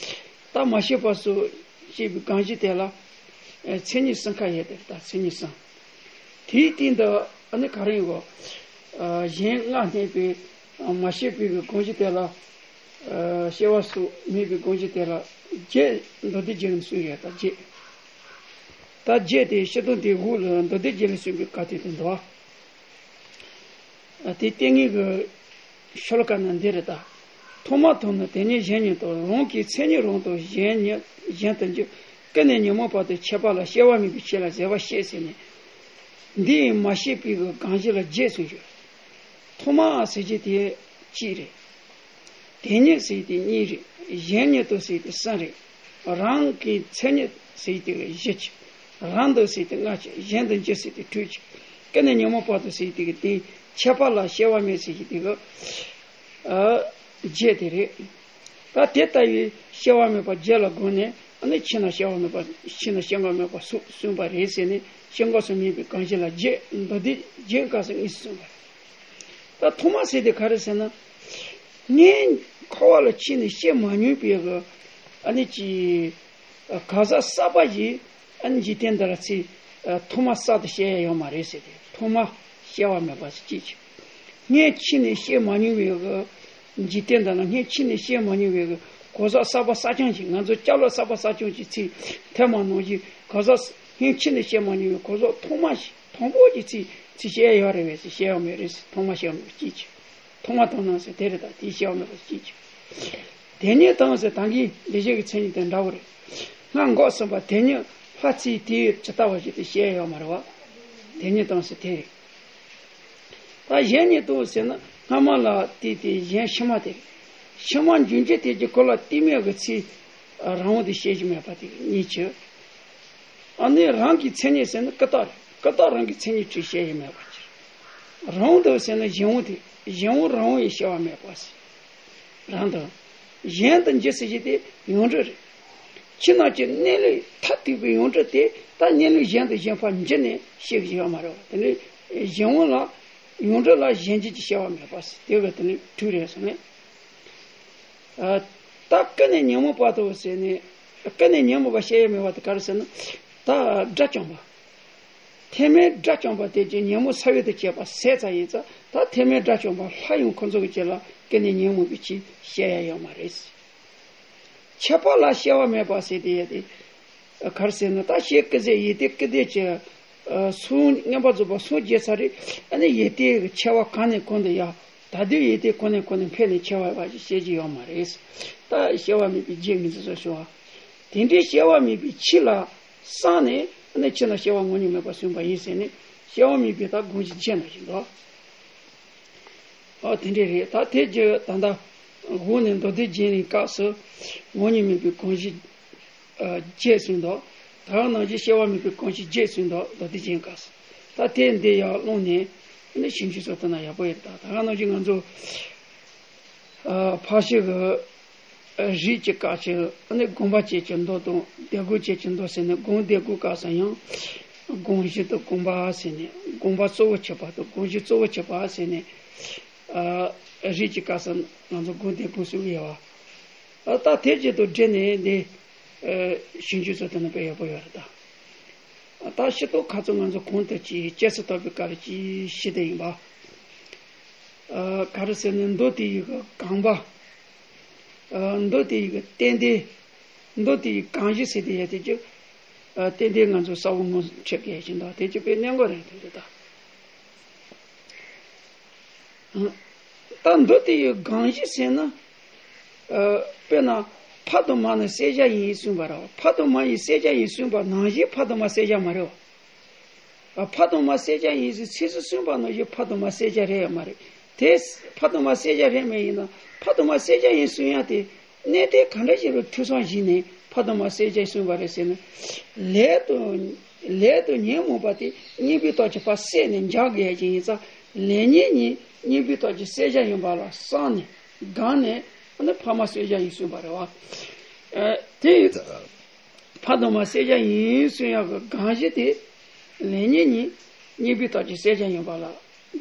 ད་མ་སྐྱེས་པ་སོགས་སྐྱེས་པའི་གང་ཞིག་དེ་ལ་མཚན་ཉིད་གསུམ་ཀ་ཡོད་དེ། ད་མཚན་ཉིད་གསུམ། དེའི་སྟེང་དུ་ཨ་ནི་ག་རེ་ཡིན་གོ། གཞན་ལྔ་གནས་པའི་མ་སྐྱེས་པའི་གང་ཞིག་དེ་ལ། སྐྱེ་བ་སོགས་མེད་པའི་གང་ཞིག་དེ་ལ་བརྒྱད། མདོ་སྡེ་བརྒྱད་ལ་གསུངས་ཡོད། ད་བརྒྱད། ད་བརྒྱད་དེ་སྤྱིར་བཏང་དེ་འོག་ལ་མདོ་སྡེ་བརྒྱད་ལ་གསུངས་པའི་བཀའ་དེ་དེ་འདུག། དེ་ལྟས་ངན་གྱི་ཤོ་ལོ་ཀ་ནི་འདི་རེད་ད། ཐོག་མར་ཐོབ་ནས་དེ་ཉིད་གཞན་ཉིད་དུ། རང་གི་མཚན་ཉིད་རང་དང་གཞན་ཉིད་གཞན་དུ་འགྱུར། སྐུ་ནས་ཉོན་མོངས་བར་དུ་ཁྱད་པར་ལ། སྐྱེ་བ་མེད་པའི་ཆོས་ལ་ཟད་པར་བཤད་ཟེར་ནས། འདི་ཡི་མ་སྐྱེས་པའི་གང་ཞིག་ལ་བརྒྱད་གསུངས་ཡོད། ཐོག་མ་ཟེར་གྱི་དེ་གཅིག་རེད། དེ་ཉིད་ཟེར་དེ་གཉིས་རེད། གཞན་ཉིད་དུ་ཟེར་དེ་གསུམ་རེད། རང་གི་མཚན་ཉིད་ཟེར་དེ་བཞི་ཅིག། རང་དུ་ཟེར་དེ་ལྔ་ཅིག། གཞན་དུ་འགྱུར་ཟེར་དེ་དྲུག་ཅིག། སྐུ་ནས་ཉོན་མོངས་བར་དུ་ཟེར་དེ་གི་སྟེང་ཁྱད་པར་ལ་སྐྱེ་བ་མེད་ཟེར་གྱི་དེ་གི་བརྒྱད་དེ་རེད། ད་དེ་ལྟ་བུའི་སྐྱེ་བ་མེད་པ་བརྒྱད་ལ་དགོངས་ནས། ཨ་ནི་ཕྱི་ནང་སྐྱེ་བ་མེད་པ། ཕྱི་ནང་སྐྱེ་འགག་མེད་པ་སོགས་གསུངས་པ་རེད་ཟེར་ནས། སྐྱེ་འགག་སོགས་མེད་པའི་གང་ཞིག་ལ་བརྒྱད། མདོ་སྡེ་བརྒྱད་སྐབས་སུ་གཉིས་སུ་གསུངས་པ་རེད། ད་ཐོག་མ་ཟེར་དེ་ག་རེ་ཟེར་ན། སྔོན་འཁོར་བ་ལ་ཕྱིན་ནས་སྐྱེ་མ་མྱོང་བའི་གི་ཨ་ནི་ཅི་གང་ཟག་གསར་པ་ཞིག་ཨ་ནི་འཇིག་རྟེན་འདི་ལ་ཚེ་ཐོག་མ་གསར་དུ་སྐྱེ་ཡ་ཡོད་མ་རེད་ཟེར་ཏེ། ཐོག་མ་སྐྱེ་བ་མེད་པ་ཟེར་གཅིག་བྱས། སྔོན་ཕྱིན་ནས་སྐྱེ་མ་མྱོང་བའི་གི་འཇིག་རྟེན་འདི་ལ་སྔོན་ཕྱིན་ནས་སྐྱེ་མ་མྱོང་བའི་གི་གང་ཟག་གསར་པ་གསར་རྐྱང་ཞིག། ང་ཚོ་སྐྱ་ལོག་གསར་པ་གསར་རྐྱང་ཞིག་ཚེ་ཐོག་མ་ནང་བཞིན་གང་ཟག་སྔོན་ཕྱིན་ནས་སྐྱེ་མ་མྱོང་བའི་གང་ཟག་ཐོག་མ་ཞིག་དང་པོ་གི་ཚེ་ཚེ་སྐྱེ་ཡ་ཡོད་རེད་པས་ཟེར། སྐྱེ་ཡ་མེད་རེད་ཟེར། ཐོག་མ་སྐྱེ་བ་མེད་པ་གཅིག་བྱས། ཐོག་མ་དང་ནང་ཟེར་དེ་རེད། ད་དེའི་སྐྱེ་བ་མེད་པ་གཅིག་བྱས། དེ་ཉིད་དང་ཟེར་ད་གིན་ལས་བྱེད་ཀྱི་མཚན་ཉིད་དེ་འདྲ་བོ་རེད། སྔར་འགོག་ཟིན་པ་དེ་ཉིད་ལྷག་ཚེ་དེ་ཇི་ལྟ་བ་བཞིན་དུ་སྐྱེ་ཡ་ཡོད་མ་རེད་བ། དེ་ཉིད་དང་ཟེར་དེ་རེད། ད་གཞན་ཉིད་དུ་ཟེར་ན་སྔ་མ་ལ་དེ་དེ་གཞན་ཕྱི་མ་དེ་རེད། ཕྱི་མ་འབྱུང་འགྱུར་དེ་གྱི་སྐོར་ལ་དེ་མོ་གི་ཚེ་རང་དབང་དུ་སྐྱེ་རྒྱུ་མེད་པ་དེ་གཉིས་བྱས། ཨ་ནི་རང་གི་མཚན་ཉིད་ཟེར་ན་ཀུན་བརྟགས་རེད། ཀུན་བརྟགས་རང་གི་མཚན་ཉིད་ཀྱིས་སྐྱེ་ཡི་མེད་པ་ཅིག། རང་དུ་ཟེར་ན་གཞན་དབང་དེ། གཞན་དབང་རང་དབང་ཡིས་སྐྱེ་བ་མེད་པ་ཟེར། རང་དུ། གཞན་དུ་འགྱུར་ཟེར་གྱི་དེ་ཡོངས་གྲུབ་རེད། ཕྱི་ནང་གི་གནས་ལུགས་མཐར་ཐུག་པའི་ཡོངས་གྲུབ་དེ་ད་གནས་ལུགས་གཞན་དུ་གཞན་ཕར་འགྱུར་ནས་སྐྱེ་གི་ཡོད་མ་རེད་བ། དེ་ནི་གཞན་དབང་ལ་ཡོངས་གྲུབ་ལ་གཞན་འགྱུར་གྱི་སྐྱེ་བ་མེད་པ་ཟེར། དེ་བས་དེ་ནི་དྲུག་རེད་ཟེར་ནས། ད་ཀུན་ནས་ཉོན་མོངས་བར་དུ་ཟེར་ནས། ཀུན་ནས་ཉོན་མོངས་པ་སྐྱེ་ཡོད་མེད་པ་དེ་ག་རེ་ཟེར་ན། ད་དགྲ་བཅོམ་པ། ཐེག་དམན་དགྲ་བཅོམ་པ་དེ་ཀྱི་ཉོན་མོངས་ས་བོན་དུ་སྐྱེས་པ་ཟད་ཙམ་ཡིན་ཙང་། ད་ཐེག་དམན་དགྲ་བཅོམ་པ་སླར་ཡང་ཁོ་ཚོ་གི་རྗེས་ལ་ཀུན་ནས་ཉོན་མོངས་པའི་ཆོས་སྐྱེ་ཡ་ཡོད་མ་རེད། ཁྱད་པར་ལ་སྐྱེ་བ་མེད་པ་ཟེར་དེ་ཡོད་དེ། ག་རེ་ཟེར་ན་ད་ཤེལ་ཀུན་ཟད་ཡོན་ཏན་ཀུན་ལྡན་གྱི་ཨ་གསུང་མངོན་པར་རྫོགས་པ་གསུང་བརྗོད་ཚར་རེད། ཨ་ནི་ཡོན་ཏན་གྱི་ཆེ་བ་གང་ནས་གང་དུ་ཡང་ད་དུང་ཡོན་ཏན་གང་ནས་གང་དུ་འཕེལ་ནས་ཆེ་བ་བ་ཞིག་བཤད་ཀྱི་ཡོད་མ་རེད། ད་སྐྱེ་བ་མེད་པའི་རྒྱུ་ངོས་འཛིན་སོགས་ཞུ་བ། དེ་འདྲའི་སྐྱེ་བ་མེད་པའི་ཆོས་ལ་བསམ་ནས་ཨ་ནི་ཕྱི་ནང་སྐྱེ་བ་ངོ་བོ་ཉིད་མེད་པར་གསུངས་པ་ཡིན་ཟེར་ནས། སྐྱེ་བ་མེད་པའི་ད་དགོངས་གཞི་བྱས་ན་ཞིག་འདུག། ཨ་དེ་འདྲས་རེད། ད་དེ་རྗེས་ད་ལྟ་འོག་ནས་མདོ་སྡེ་རྒྱན་གྱི་སྐབས་སུ་ངོ་བོ་ཉིད་མེད་པའི་དགོངས་གཞི་ཨ་བརྒྱད་གསུངས་འདུག། ད་ག་ནང་བཞིན་སྐྱེ་བ་མེད་པའི་དགོངས་གཞི་བརྒྱད་གསུངས་འདུག། མདོ་སྡེ་རྒྱན་གྱི་སྐབས་སུ། ད་དེ་འདི་ཡར་བླངས་ནས་ནི་ཞིབ་འཇུག་སོགས་དེ་ན་ཡག་པོ་ཡོད། ད་ད་ག་ནང་བཞིན་ང་ཚོ་ཨ་ཕར་ཕྱིན་གྱི་རིགས་ཀྱི་སྐབས་སུ་ནི་དགོངས་པ་བཅས་ཀྱི་མདོ་དང་དེ་དགོངས་བཅས་ཀྱི་མདོ་ཟེར་ནས། དགོངས་དེ་དགོངས་སྐབས་སུ་ཡང་དགོངས་གཞི་དང་དགོངས་པ་ཟེར་ནས། དགོངས་པ་གཙོ་བོ་བྱེད་པ་དང་དགོངས་གཞི་གཙོ་བོ་བྱེད་པ་ཟེར་ནས། ཨ་རིགས་ཀྱི་སྐབས་སུ་ང་ཚོ་དགོངས་དེ་དགོངས་གསུངས་ཡོད་པ། ཨ་ད་དེ་བཞིན་དུ་འབྲེལ་ནས་འདི་ཨ་ཞིབ་འཇུག་སོགས་དེ་ན་དཔེ་ཡག་པོ་ཡོད་རེད་ད། ད་ཤེས་རྟོགས་ཁ་ཚོ་ང་ཚོ་གོང་དུ་ཅིག་སྐྱེས་སུ་བཏགས་པའི་སྐབས་ལ་ཅིག་ཤེས་བསྡད་ཡིན་པ། ཨ་ག་རེ་ཟེར་ན་མདོ་དེ་ཡི་གི་གོ་འཕང་། ཨ་མདོ་དེ་ཡི་གི་རྟེན་འབྲེལ། མདོ་དེ་ཡི་གོ་གཞི་ཟེར་དེ་ཡ་དེ་ཅིག་ཨ་རྟེན་འབྲེལ་ང་ཚོ་གསལ་བོ་ངོ་འཕྲོད་གལ་ཆེན་དང་དེ་ཅིག་དཔེ་གནད་འགག་རེད་དེ་འདྲ་ད། ད་མདོ་དེ་ཡི་གོ་གཞི་ཟེར་ན། ཨ་དཔེར་ན་ཕ་དང་མ་ནི་བསད་བྱ་ཡིན་གསུངས་པ་རེད་བ། ཕ་དང་མ་ཡིས་བསད་བྱ་ཡིན་གསུངས་པ་ནང་བཞིན་ཕ་དང་མ་བསད་བྱ་མ་རེད་བ། ཨ་ཕ་དང་མ་བསད་བྱ་ཡིན་ཟེར་ཚིགས་སུ་གསུངས་པ་ནང་བཞིན་ཕ་དང་མ་བསད་བྱ་རེད་ཡ་མ་རེད། དེ་ཕ་དང་མ་བསད་བྱ་རེད་མ་ཡིན་ན། ཕ་དང་མ་བསད་བྱ་ཡིན་གསུང་ཡ་དེ་གནད་དོན་ག་འདྲ་ཞིག་ལ་ཐོས་བསམ་བྱས་ནས་ཕ་དང་མ་བསད་བྱ་གསུངས་པ་རེད་ཟེར་ན། ལས་དང་ལས་དང་ཉོན་མོངས་པ་དེ་གཉེན་པོའི་ཐོག་གི་ཕར་བསད་ནས་འཇགས་དགོས་ཡ་ཅིག་ཡིན་ཙང་། ལས་ཉོན་གཉིས་གཉེན་པོའི་ཐོག་གི་བསད་བྱ་ཡིན་པ་ལ་བསམ་ནས་དགོངས་ནས་ཨ་ནི་ཕ་མ་བསད་བྱ་ཡིན་གསུངས་པ་རེད་བ། དེ་ཡི་ཕ་དང་མ་བསད་བྱ་ཡིན་གསུང་ཡག་གི་གང་ཞིག་དེ་ལན་གཉིས་གཉིས་གཉིས་པའི་རྟགས་ཀྱིས་བསད་བྱ་ཡིན་པ་ལ་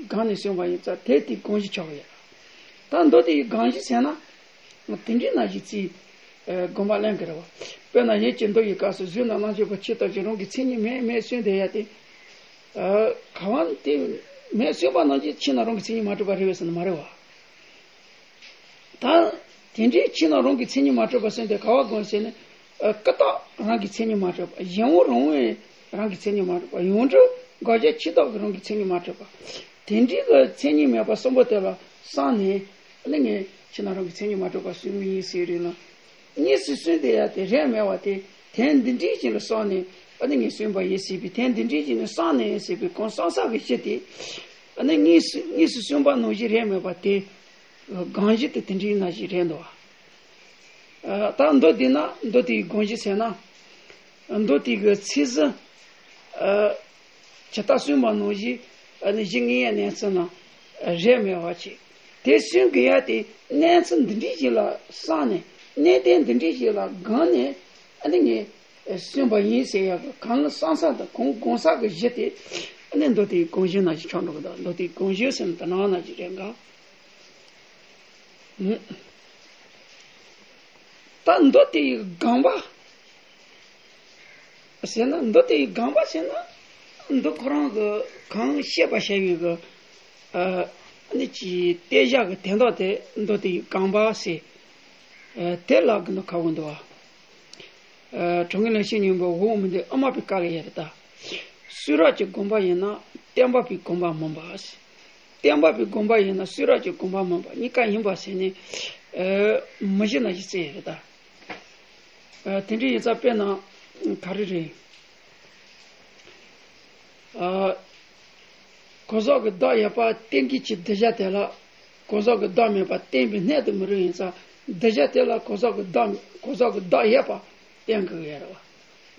གང་ནས་གསུངས་པ་ཡིན་ཙང་དེ་དེ་གང་ཞིག་ཆགས་ཡོད། ད་མདོ་དེ་ཡི་གང་ཞིག་ཟེར་ན། དེ་འདྲའི་ནང་བཞིན་རྩིས་དགོངས་པ་ལེན་གི་རེད་བ། དཔེར་ན་ཡིད་ཀྱི་མདོ་ཡི་སྐབས་སུ་གཟུགས་རྣམས་སྣང་ཆོས་པོ་ཆོས་ལྟར་ཞིག་རང་གི་མཚན་ཉིད་མེད་མེད་གསུངས་བསྡད་ཡ་དེ། ག་བ་དེ་མེད་གསུངས་པ་ནང་བཞིན་ཕྱི་ནང་རང་གི་མཚན་ཉིད་མ་གྲུབ་པ་རེད་བས་ཟེར་ན་མ་རེད་བ། ད་དེ་འདྲའི་ཕྱི་ནང་རང་གི་མཚན་ཉིད་མ་གྲུབ་པ་གསུངས་ཏེ་ག་བ་དགོངས་ཟེར་ན། ཀུན་བརྟགས་རང་གི་མཚན་ཉིད་མ་གྲུབ་པ། གཞན་དབང་རང་དབང་རང་གི་མཚན་ཉིད་མ་གྲུབ་པ། ཡོངས་གྲུབ་དགག་བྱ་ཆོས་བདག་གི་རང་གི་མཚན་ཉིད་མ་གྲུབ་པ། དེ་འདྲའི་གི་མཚན་ཉིད་མེད་པ་གསུམ་པོ་དེ་ལ་བསམས་ནས་ཨ་ནི་ངས་ཕྱི་ནང་རང་གི་མཚན་ཉིད་མ་གྲུབ་པ་གསུངས་པ་ཡིན་ཟེར་རེད་ན། གཉིས་སུ་གསུངས་ཏེ་ཡ་དེ་རེད་མེད་པ་དེ་དོན་འདི་འདྲའི་ཅན་ལ་བསམས་ནས་ཨ་ནི་ངས་གསུངས་པ་ཡིན་ཟེར་བའི་དོན་འདི་འདྲའི་ཅན་ལ་བསམས་ནས་ཟེར་བའི་གང་བསམ་ས་གི་གཞི་དེ་ཨ་ནི་གཉིས་སུ་གཉིས་སུ་གསུངས་པ་ནང་བཞིན་རེད་མེད་པ་དེ་གང་ཞིག་དེ་དེ་འདྲའི་ན་ཞིག་རེད་འདུག་བ། ད་མདོ་འདི་ན་མདོ་དེའི་དགོངས་གཞི་ཟེར་ན། མདོ་དེ་གི་ཚིག་ཟིན། ཇི་ལྟར་གསུངས་པ་ནང་བཞིན་ཨ་ནི་གཞི་ངེས་ཡ་གནས་ཚུལ་ན་རེད་མེད་པ་ཅིག་དེ་གསུང་གི་ཡ་དེ་གནས་ཚུལ་འདི་འདྲའི་ཞིག་ལ་བསམས་ནས་གནད་དོན་འདི་འདྲའི་ཞིག་ལ་དགོངས་ནས་ཨ་ནི་ངས་གསུངས་པ་ཡིན་ཟེར་ཡ་གི་གང་བསམ་ས་དང་གང་དགོངས་ས་གི་གཞི་དེ་ཨ་ནི་མདོ་དེའི་དགོངས་གཞི་ན་ཞིག་ཆགས་འགྲོ་གི་འདུག་མདོ་དེའི་དགོངས་གཞི་ཟེར་ན་དེ་ནང་ན་ཞིག་རེད་འགའ། ད་མདོ་དེ་ཡི་དགོངས་པ་ཟེར་ན། མདོ་དེ་ཡི་དགོངས་པ་ཟེར་ན། མདོ་ཁོ་རང་གི་གང་བཤད་པ་བྱ་བའི་གི་ཨ་ནི་ཅིག་གཏད་བཞག་གི་དོན་དག་དེ་མདོ་དེ་ཡི་དགོངས་པ་ཟེར། དེ་ལ་གི་ནི་ཁ་བོ་འདུག་བ། དྲང་ངེས་ལེགས་བཤད་སྙིང་པོ་འོག་མིན་འདི་ཨ་མ་པའི་བཀའ་ལ་ཡ་རེད་ད། གསུང་རབ་ཀྱི་དགོངས་པ་ཡིན་ན་བསྟན་པ་པའི་དགོངས་པ་མིན་པ། བསྟན་པ་པའི་དགོངས་པ་ཡིན་ན་གསུང་རབ་ཀྱི་དགོངས་པ་མིན་པ་གཉིས་ཀ་ཡིན་པ་ཟེར་ནས་མི་གཞི་ན་གཞི་རྩི་ཡ་རེད་ད། དེ་འདྲ་ཡིན་ཙང་དཔེར་ན་ག་རེ་རེད། གོ་ཟག་གི་བདག་ཡོད་པ་གཏན་འཁེལ་གྱི་གདུལ་བྱ་དེ་ལ། གོ་ཟག་གི་བདག་མེད་པ་བསྟན་པའི་གནས་དུ་མི་རུང་ཡིན་ཙང་གདུལ་བྱ་དེ་ལ་གོ་ཟག་གི་བདག་གོ་ཟག་གི་བདག་ཡོད་པ་བསྟན་དགོས་ཡ་རེད་བ།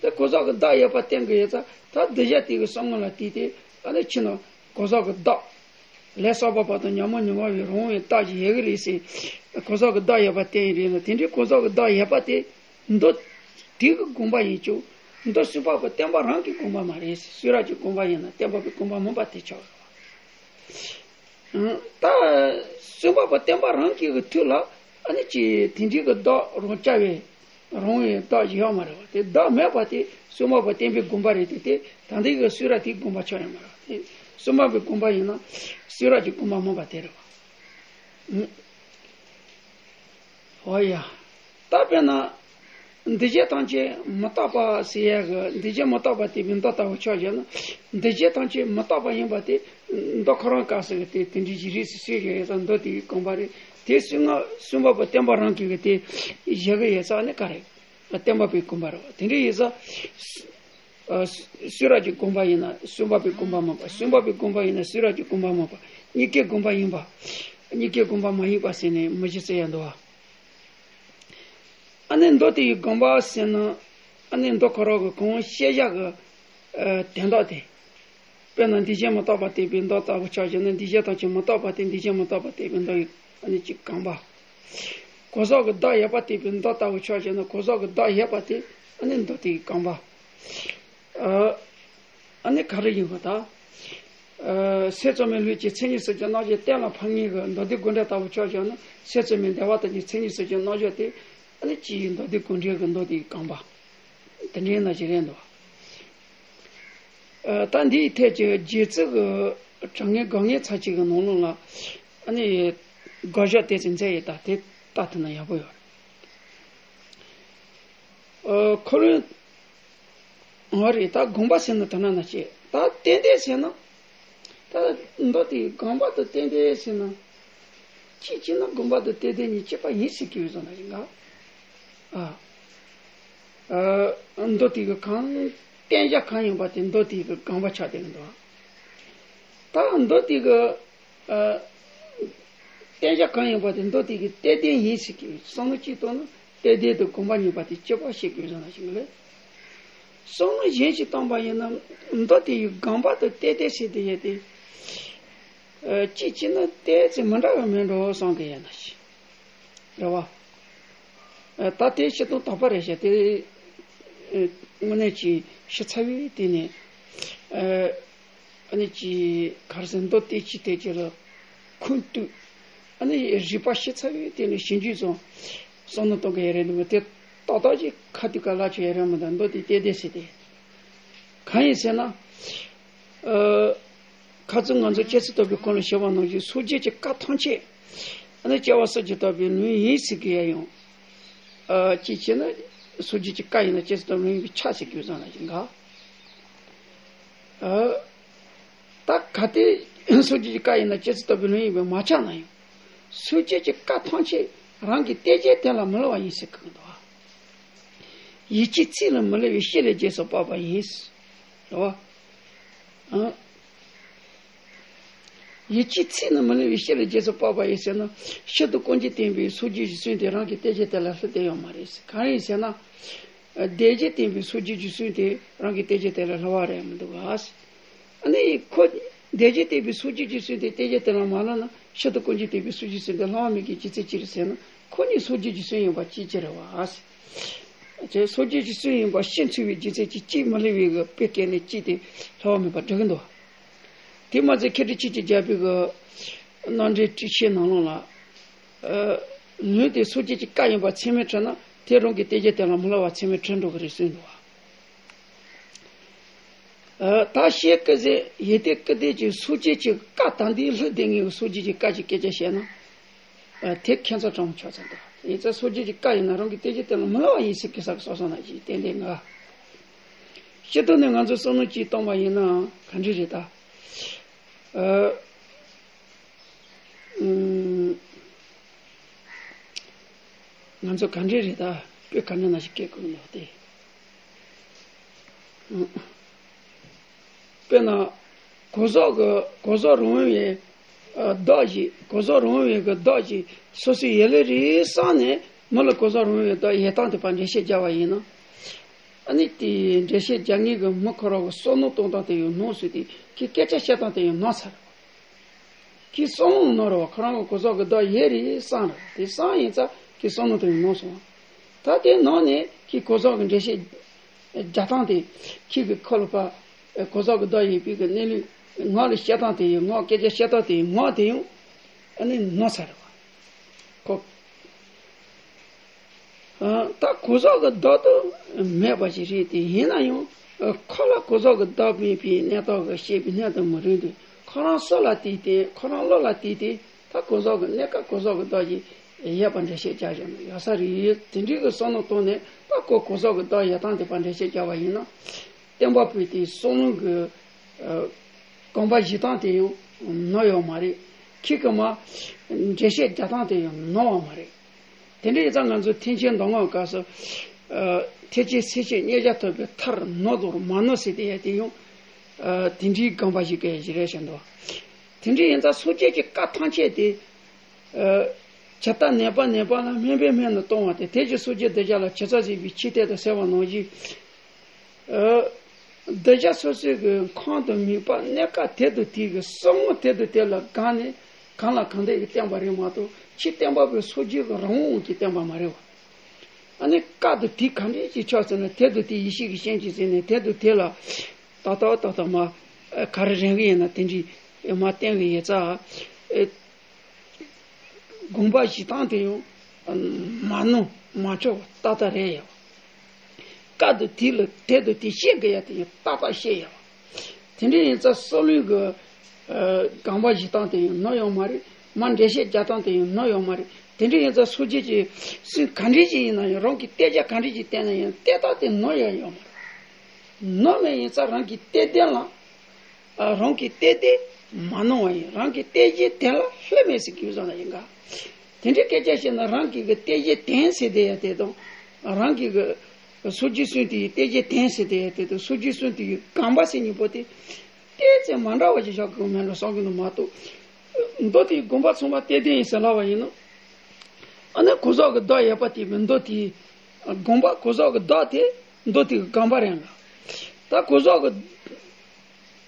དེ་གོ་ཟག་གི་བདག་ཡོད་པ་བསྟན་དགོས་ཡོད་ཙང་ད་གདུལ་བྱ་དེ་གི་བསམ་ངན་ལ་བལྟས་ཏེ་ཨ་ནི་ཕྱི་ནང་གོ་ཟག་གི་བདག་ལས་བསགས་པ་བར་དུ་ཉོན་མོངས་ཉོན་མོངས་པའི་རང་དབང་བའི་རྟགས་ཀྱི་ཡོད་གི་རེད་ཟེར། གོ་ཟག་གི་བདག་ཡོད་པ་བསྟན་ཡི་རེད་ན་དེ་འདྲའི་གོ་ཟག་གི་བདག་ཡོད་པ་དེ་མདོ་དེ་གི་དགོངས་པ་ཡིན་ཀྱང་མདོ་གསུང་པ་པོ་བསྟན་པ་རང་གི་དགོངས་པ་མ་རེད་ཟེར། གསུང་རབ་ཀྱི་དགོངས་པ་ཡིན་ན་བསྟན་པ་པའི་དགོངས་པ་མིན་པ་དེ་ཆགས་ཡོད། ད་གསུང་པ་པོ་བསྟན་པ་རང་གི་གི་ཐུགས་ལ་ཨ་ནི་ཅི་དེ་འདྲའི་གི་བདག་རང་རྐྱ་བའི་རང་བའི་བདག་ཡོད་མ་རེད་བ། དེ་བདག་མེད་པ་དེ་གསུང་པ་པོ་བསྟན་པའི་དགོངས་པ་རེད་དེ་དེ་ད་འདི་གི་གསུང་རབ་དེའི་དགོངས་པ་ཆགས་ཡོད་མ་རེད་བ། དེ་གསུང་པ་པོའི་དགོངས་པ་ཡིན་ན་གསུང་རབ་ཀྱི་དགོངས་པ་མིན་པ་དེ་རེད་བ། འོ་ཡ། ད་དཔེར་ན། འདུས་བྱས་ཐམས་ཅད་མི་རྟག་པ་ཟེར་ཡ་གི་འདུས་བྱས་མི་རྟག་པ་དེ་བས་མདོ་ལྟ་བུ་ཆགས་བཞག་ན། འདུས་བྱས་ཐམས་ཅད་མི་རྟག་པ་ཡིན་པ་དེ་མདོ་ཁོ་རང་སྐབས་སུ་གི་དེ་དེ་འདྲའི་ཞིག་རེད་ཟེར་ཟེར་བཞག་ཡོད་ཙང་མདོ་དེའི་དགོངས་པ་རེད། དེ་གསུང་ང་གསུང་པ་པོ་བསྟན་པ་རང་གི་གི་དེ་བཞག་གི་ཡོད་ཙང་ནི་ག་རེ། བསྟན་པ་པའི་དགོངས་པ་རེད་བ། དེ་འདྲ་ཡིན་ཙང་། ཨ། གསུང་རབ་ཀྱི་དགོངས་པ་ཡིན་ན་གསུང་པ་པོའི་དགོངས་པ་མིན་པ། གསུང་པ་པོའི་དགོངས་པ་ཡིན་ན་གསུང་རབ་ཀྱི་དགོངས་པ་མིན་པ། གཉིས་ཀའི་དགོངས་པ་ཡིན་པ། གཉིས་ཀའི་དགོངས་པ་མ་ཡིན་པ་ཟེར་ནས་མི་གཞི་རྩི་ཡ་འདུག་བ། ཨ་ནི་མདོ་དེ་ཡི་དགོངས་པ་ཟེར་ན། ཨ་ནི་མདོ་ཁོ་རང་གི་གང་བཤད་བཞག་གི་ཨ་དོན་དག་དེ། དཔེར་ན་འདུས་བྱས་མི་རྟག་པ་དེ་བས་མདོ་ལྟ་བུ་ཆགས་བཞག་ན་འདུས་བྱས་ཐམས་ཅད་མི་རྟག་པ་དེ་འདུས་བྱས་མི་རྟག་པ་དེ་བས་མདོ་ཡི་ཨ་ནི་ཅིག་དགོངས་པ། གོ་ཟག་གི་བདག་ཡོད་པ་དེ་བས་མདོ་ལྟ་བུ་ཆགས་བཞག་ན་གོ་ཟག་གི་བདག་ཡོད་པ་དེ་ཨ་ནི་མདོ་དེ་ཡི་དགོངས་པ། ཨ། ཨ་ནི་ག་རེ་ཡིན་པ་དང་། ཨ། སེམས་ཙམ་པའི་ལུས་ཀྱི་མཚན་ཉིད་ཟེར་གྱི་རྣམ་གཞག་གཏན་ལ་ཕབ་ངེས་ཀྱི་མདོ་སྡེ་དགོངས་འགྲེལ་ལྟ་བུ་ཆགས་བཞག་ན་སེམས་ཙམ་པའི་བདེ་བ་དང་གི་མཚན་ཉིད་ཟེར་གྱི་རྣམ་གཞག་དེ་ཨ་ནི་ཅི་ཡིན་མདོ་སྡེ་དགོངས་འགྲེལ་གྱི་མདོ་དེའི་དགོངས་པ། དེ་འདྲའི་ན་ཞིག་རེད་འདུག་ཨ། ད་འདིའི་ཐད་ཀྱི་རྗེ་བཙུན་གྱི་དྲང་ངེས་དགག་ངེས་ཚར་གཅིག་གི་ནང་ལོགས་ལ་ཨ་ནི་དགག་བཞག་དེ་ཚོ་མཛད་ཡོད་ད་དེ་ལྟ་ཐུབ་ན་ཡག་པོ་ཡོད་རེད། ཨ། ཁོ་རང་། འོ་རེད། ད་དགོངས་པ་ཟེར་ན་དེ་ན་ན་ཅི། ད་ཏན་ཏན་ཟེར་ན། ད་མདོ་དེའི་དགོངས་པ་དང་ཏན་ཏན་ཟེར་ན། གཅིག་བྱས་ན་དགོངས་པ་དང་ཏན་ཏན་གཉིས་གཅིག་པ་ཡིན་ཟེར་གྱི་ཡོད་ཙང་ན་ཡིན་ག་ཨ། ཨ། མདོ་དེ་གི་གང་བསྟན་བྱ་གང་ཡིན་པ་དེ་མདོ་དེ་གི་དགོངས་པ་ཆགས་བསྡད་ཀྱི་འདུག་ད་མདོ་དེ་གི་ཨ། བསྟན་བྱ་གང་ཡིན་པ་དེ་མདོ་དེ་གི་ཏན་ཏན་ཡིན་ཟེར་གྱི་བསམ་བློ་གཅིག་བཏང་ན་ཏན་ཏན་དུ་དགོངས་པ་གཉིས་པ་དེ་གཅིག་པ་ཤེས་དགོས་བཟོ་ན་ཞིག་ལས། བསམ་བློ་གཞན་ཞིག་བཏང་པ་ཡིན་ན་མདོ་དེ་ཡི་དགོངས་པ་དང་ཏན་ཏན་ཟེར་དེ་ཡོད་དེ། ཨ། གཅིག་བྱས་ན་ཏན་ཏན་མི་འདྲ་བ་མེད་འགྲོ་བསམ་གི་ཡོད་ན་ཞིག་རེད་བ། ད་དེ་བཤད་སྟངས་དག་པ་རེད་ཤག་དེ་དངོས་གནས་ཀྱི་ཤི་ཚར་བའི་དེ་ནས་ཨ་ནི་ཀྱི་གར་སེ་མདོ་དེ་ཅི་དེ་ཅི་ལ་ཁུངས་གཏུགས། ཨ་ནི་རིག་པ་ཤི་ཚར་བའི་དེ་ནས་ཞིབ་འཇུག་བཟང་བསམ་བློ་གཏོང་གི་ཡ་རེད་འདུག་དེ་ཏག་ཏག་ཅིག་ཁ་ཐུག་ག་ལ་ཆོད་ཡ་རེད་མི་འདུག་མདོ་དེ་ཏེ་ཏེ་ཟེར་ཏེ། གང་ཡིན་ཟེར་ན། ཨ། ཁ་ཙུམ་ང་ཚོ་སྐྱེ་ཚུལ་དག་པའི་ཁོང་ལ་ཞེས་པ་ནང་བཞིན་སངས་རྒྱས་ཀྱི་བཀའ་ཐམས་ཅད་ཨ་ནི་སྐྱེ་བ་སངས་རྒྱས་དག་པའི་ལུང་ཡིན་ཟེར་གི་ཡ་ཡང་། ཨ། ཅིའི་ཕྱིར་ན་སངས་རྒྱས་ཀྱི་བཀའ་ཡིན་ན་སྐྱེ་ཚུལ་དག་པའི་ལུང་ཡིན་པས་ཁྱབ་ཟེར་གི་བཟང་ལ་ཞིག་ག་ཨ། ད་གལ་ཏེ་སངས་རྒྱས་ཀྱི་བཀའ་ཡིན་ན་སྐྱེ་ཚུལ་དག་པའི་ལུང་ཡིན་པས་མ་ཁྱབ་ན་ཡང་། སངས་རྒྱས་ཀྱི་བཀའ་ཐམས་ཅད་རང་གི་བསྟན་བྱའི་དོན་ལ་མི་སླུ་བ་ཡིན་ཟེར་གི་འདུག་ཡིད་ཀྱི་ཚིག་ལ་མི་སླུ་བའི་ཤེས་ལས་རྒྱལ་སོགས་སྤགས་པ་ཡིན། རེད་བ། ཨང་། ཡིད་ཀྱི་ཚིག་ལ་མི་སླུ་བའི་ཤེས་ལས་རྒྱལ་སོགས་སྤགས་པ་ཡིན་ཟེར་ན། ཤིན་ཏུ་ཀུན་གྱིས་བསྟན་པའི་སངས་རྒྱས་ཀྱི་གསུང་དེ་རང་གི་བསྟན་བྱའི་དོན་ལ་སླུ་བསྡད་ཡོད་མ་རེད། གང་ཡིན་ཟེར་ན། སྡེབ་སྦྱོར་བསྟན་པའི་སངས་རྒྱས་ཀྱི་གསུང་དེ་རང་གི་བསྟན་བྱའི་དོན་ལ་སླུ་བ་རེད་མི་འདུག་ག་ཨ་ནི་ཁོ་སྡེབ་སྦྱོར་བསྟན་པའི་སངས་རྒྱས་ཀྱི་གསུང་དེ་བསྟན་བྱའི་དོན་ལ་མ་སླུ་ན་ཤིན་ཏུ་ཀུན་གྱིས་བསྟན་པའི་སངས་རྒྱས་གསུང་དེ་སླུ་བ་མེད་ཀྱི་རྒྱུ་མཚན་ཅི་རེད་ཟེར་ན། ཁོ་ནི་སངས་རྒྱས་ཀྱི་གསུང་ཡིན་པ་ཅིའི་ཕྱིར་རེད་བ། དེ་སངས་རྒྱས་ཀྱི་གསུང་ཡིན་པ་ཤེས་ཚུལ་བའི་རྒྱུ་མཚན་གྱིས་ཅིས་མི་སླུ་བའི་གི་དཔེ་བཀལ་ནས་ཅིས་དེ་སླུ་བ་མེད་པར་འགྲེལ་གི་འདུག་དེ་མ་ཚད་མཁས་གྲུབ་ཆོས་ཀྱི་རྒྱལ་པོའི་གི་རྣམ་འགྲེལ་དྲུག་ཅུའི་ནང་ལོགས་ལ། ཨ། ལུང་དེ་སངས་རྒྱས་ཀྱི་བཀའ་ཡིན་པ་ཚད་མས་གྲུབ་ན་དེ་རང་གི་བསྟན་བྱའི་དོན་ལ་མི་སླུ་བ་ཚད་མས་གྲུབ་འགྲོ་གི་རེད་གསུངས་འདུག་བ། ཨ། ད་ཤེས་ཀི་ཟེར་ཡེ་ཏེ་ཀི་ཏེ་ཀྱི་སངས་རྒྱས་ཀྱི་བཀའ་དམ་དེ་སླུ་བསྡད་ངེས་སངས་རྒྱས་ཀྱི་བཀའ་ཀྱི་སྐད་ཆ་བཤད་ན། ཨ། དེ་ཁྱད་མཚར་དྲང་མོ་ཆགས་ཚར་འདུག་ཡིན་ཙང་སངས་རྒྱས་ཀྱི་བཀའ་ཡིན་ན་རང་གི་བསྟན་བྱའི་དོན་ལ་མི་སླུ་བ་ཡིན་ཟེར་གི་ས་གི་སོ་སོ་ན་ཞིག་ཏན་ཏན་ང་། སྤྱིར་བཏང་ནས་ང་ཚོ་བསམ་བློ་གཅིག་གཏོང་བ་ཡིན་ན་ག་འདྲ་རེད་ད། ཨ། ཨུམ། ང་ཚོ་ག་འདྲ་རེད་ད། དཔེ་ག་འདྲ་ན་ཞིག་སྐྱེལ་དགོས་ནོ་སྟེ། ཨུམ། དཔེར་ན། གོ་ཟོག་གི་གོ་ཟོག་རུང་བའི་མདོག་ཅིག་གོ་ཟོག་རུང་བའི་གི་མདོག་ཅིག་སོ་སོའི་ཡོད་ལེ་རེད་བསམ་ནས་མི་ལ་གོ་ཟོག་རུང་བའི་མདོག་ཡོད་སྟངས་དེ་བར་འགྲེལ་བཤད་རྒྱག་པ་ཡིན་ན། ཨ་ནི་དེ་འགྲེལ་བཤད་རྒྱག་མཁན་གྱི་མི་ཁོ་རང་གི་བསམ་བློ་གཏོང་སྟངས་དེ་ཡང་ནོར་སོང་སྟེ་ཁོའི་སྐད་ཆ་བཤད་སྟངས་དེ་ཡང་ནོར་ཚར། ཁོའི་བསམ་བློ་ནོར་བ་ཁོ་རང་གི་གོ་ཟོག་གི་མདོག་ཡོད་རེད་བསམ་རེད་དེ་བསམ་ཡིན་ཙང་ཁོའི་བསམ་བློ་དེ་ཡང་ནོར་སོང་། ད་དེ་ནང་ནས་ཁོའི་གོ་ཟོག་གི་འགྲེལ་བཤད་རྒྱག་སྟངས་དེ་ཁོའི་གི་ཁོ་ལ་ཕ་གོ་ཟོག་གི་མདོག་ཡོད་པའི་གི་གནས་ལུགས་ངག་ལ་བཤད་སྟངས་དེ་ཡང་ངག་སྐད་ཆ་བཤད་སྟངས་དེ་ཡང་ངག་དེ་ཡང་ཨ་ནི་ནོར་ཚར་རེད་བ། ཁོ། ཨ། ད་གོ་ཟོག་གི་མདོག་ཏུ་མེད་པ་ཞིག་རེད་དེ་ཡིན་ན་ཡང་། ཨ། ཁོ་ལ་གོ་ཟོག་གི་མདོག་མེད་པའི་གནས་སྟངས་ཀྱི་བཤད་པའི་གནས་དང་མི་རུང་དུས་ཁོ་རང་སོ་ལ་བལྟས་ཏེ་ཁོ་རང་བློ་ལ་བལྟས་ཏེ་ད་གོ་ཟོག་གི་གནས་སྐབས་གོ་ཟོག་གི་མདོག་ཅིག་ཡོད་པ་འགྲེལ་བཤད་རྒྱག་བཞག་ན་ཡག་ས་རེད། དེ་འདྲའི་གི་བསམ་བློ་བཏང་ནས་ད་ཁོ་གོ་ཟོག་གི་མདོག་ཡོད་སྟངས་དེ་བར་འགྲེལ་བཤད་རྒྱག་པ་ཡིན་ན། བསྟན་པ་པོའི་དེའི་བསམ་བློ་གི། ཨ། དགོངས་པ་བཞེས་སྟངས་དེ་ཡང་ནོར་ཡོད་མ་རེད། ཁོ་གི་མ། འགྲེལ་བཤད་རྒྱག་སྟངས་དེ་ཡང་ནོར་བ་མ་རེད། དེ་འདྲ་ཡིན་ཙང་ང་ཚོ་ཐེག་ཆེན་གདམས་ངག་སྐབས་སུ། ཨ། ཐེག་ཆེན་སེམས་བསྐྱེད་མཉེས་བྱ་ཐོབ་པའི་མཐར་ནོར་དང་མ་ནོར་ཟེར་དེ་ཡ་དེ་ཡང་། ཨ། དེ་འདྲའི་དགོངས་པ་བཞེས་དགོས་ཡ་ཞིག་རེད་བཞིན་དུ། དེ་འདྲ་ཡིན་ཙང་སངས་རྒྱས་ཀྱི་བཀའ་ཐམས་ཅད་དེ། ཨ། ཇི་ལྟར་ནན་པ་ནན་པ་ལ་སྨན་པས་སྨན་དུ་གཏོང་བ་སྟེ་དེ་བཞིན་སངས་རྒྱས་གདུལ་བྱ་ལ་ཇི་ལྟར་གཟིགས་པའི་ཆོས་དེ་ལྟར་གསལ་བ་ནང་བཞིན། ཨ། གདུལ་བྱ་སོ་སོའི་གི་ཁམས་དང་མོས་པ་གནས་སྐབས་དེ་དང་དེ་གི་བསམ་ངོ་དེ་དང་དེ་ལ་དགའ་ནས་གང་ལ་གང་འདོད་ཀྱི་བསྟན་པ་རེད་མ་གཏོགས་ཕྱི་བསྟན་པ་པོའི་སངས་རྒྱས་ཀྱི་རང་དབང་གི་བསྟན་པ་མ་རེད་བ། ཨ་ནི་སྐབས་དང་དེ་ག་འདྲས་ཀྱི་ཆགས་ཟེར་ན་དེ་དང་དེ་ཡེ་ཤེས་ཀྱི་སྤྱན་གྱིས་གཟིགས་ནས་དེ་དང་དེ་ལ་ཏག་ཏག་ཏག་ཏག་མ་ག་རེ་རན་གི་ཡིན་ན་དེ་འདྲས་མ་བསྟན་གི་ཡོད་ཙང་། དགོངས་པ་བཞེས་སྟངས་དེ་ཡང་མ་ནོར་མ་འཕྱོག་པ་ཏག་ཏག་རེད་ཡ། སྐབས་དང་དེ་ལ་དེ་དང་དེ་བཤད་དགོས་ཡ་དེ་ཡང་ཏག་ཏག་བཤད་ཡ། དེ་འདྲ་ཡིན་ཙང་བསམ་བློའི་གི་དགོངས་པ་བཞེས་སྟངས་དེ་ཡང་ནོར་ཡོད་མ་རེད། མ་འགྲེལ་བཤད་རྒྱག་སྟངས་དེ་ཡང་ནོར་ཡོད་མ་རེད། དེ་འདྲ་ཡིན་ཙང་སངས་རྒྱས་ཀྱི་གསུང་ག་འདྲ་ཞིག་ཡིན་ན་ཡང་རང་གི་བསྟན་བྱ་ག་འདྲ་ཞིག་བསྟན་ན་ཡང་དེ་ལྟར་དེ་ནོར་ཡ་ཡོད་མ་རེད། ནོར་མེད་ཡིན་ཙང་རང་གི་བསྟན་དོན་ལ། ཨ། རང་གི་བསྟན་དོན་མ་ནོར་བ་ཡིན། རང་གི་བསྟན་བྱའི་དོན་ལ་སླུ་མེད་ཟེར་གྱི་བཟོ་ན་ཡིན་ག་དེ་འདྲའི་སྐད་ཆ་བཤད་ན་རང་གི་གི་བསྟན་བྱའི་དོན་ཟེར་དེ་ཡ་དེ་དང་། རང་གི་གི་སངས་རྒྱས་གསུང་དེ་ཡི་བསྟན་བྱའི་དོན་ཟེར་དེ་ཡ་དེ་དང་སངས་རྒྱས་གསུང་དེ་ཡི་དགོངས་པ་ཟེར་གཉིས་པོ་དེ། ཏོག་ཙམ་མ་འདྲ་བ་ཞིག་བཞག་དགོས་མེད་འགྲོ་བསམ་གྱི་འདུག་མ་གཏོགས། མདོ་དེའི་དགོངས་པ་ཚང་མ་བསྟན་དོན་ཡིན་ཟེར་ལབ་པ་ཡིན་ན། ཨ་ནི་གོ་ཟོག་གི་མདོག་ཡོད་པ་དེ་མིན་མདོ་དེའི་དགོངས་པ། གོ་ཟོག་གི་མདོག་དེ་མདོ་དེ་གི་དགོངས་པ་རེད་འགའ། ད་གོ་ཟོག་གི་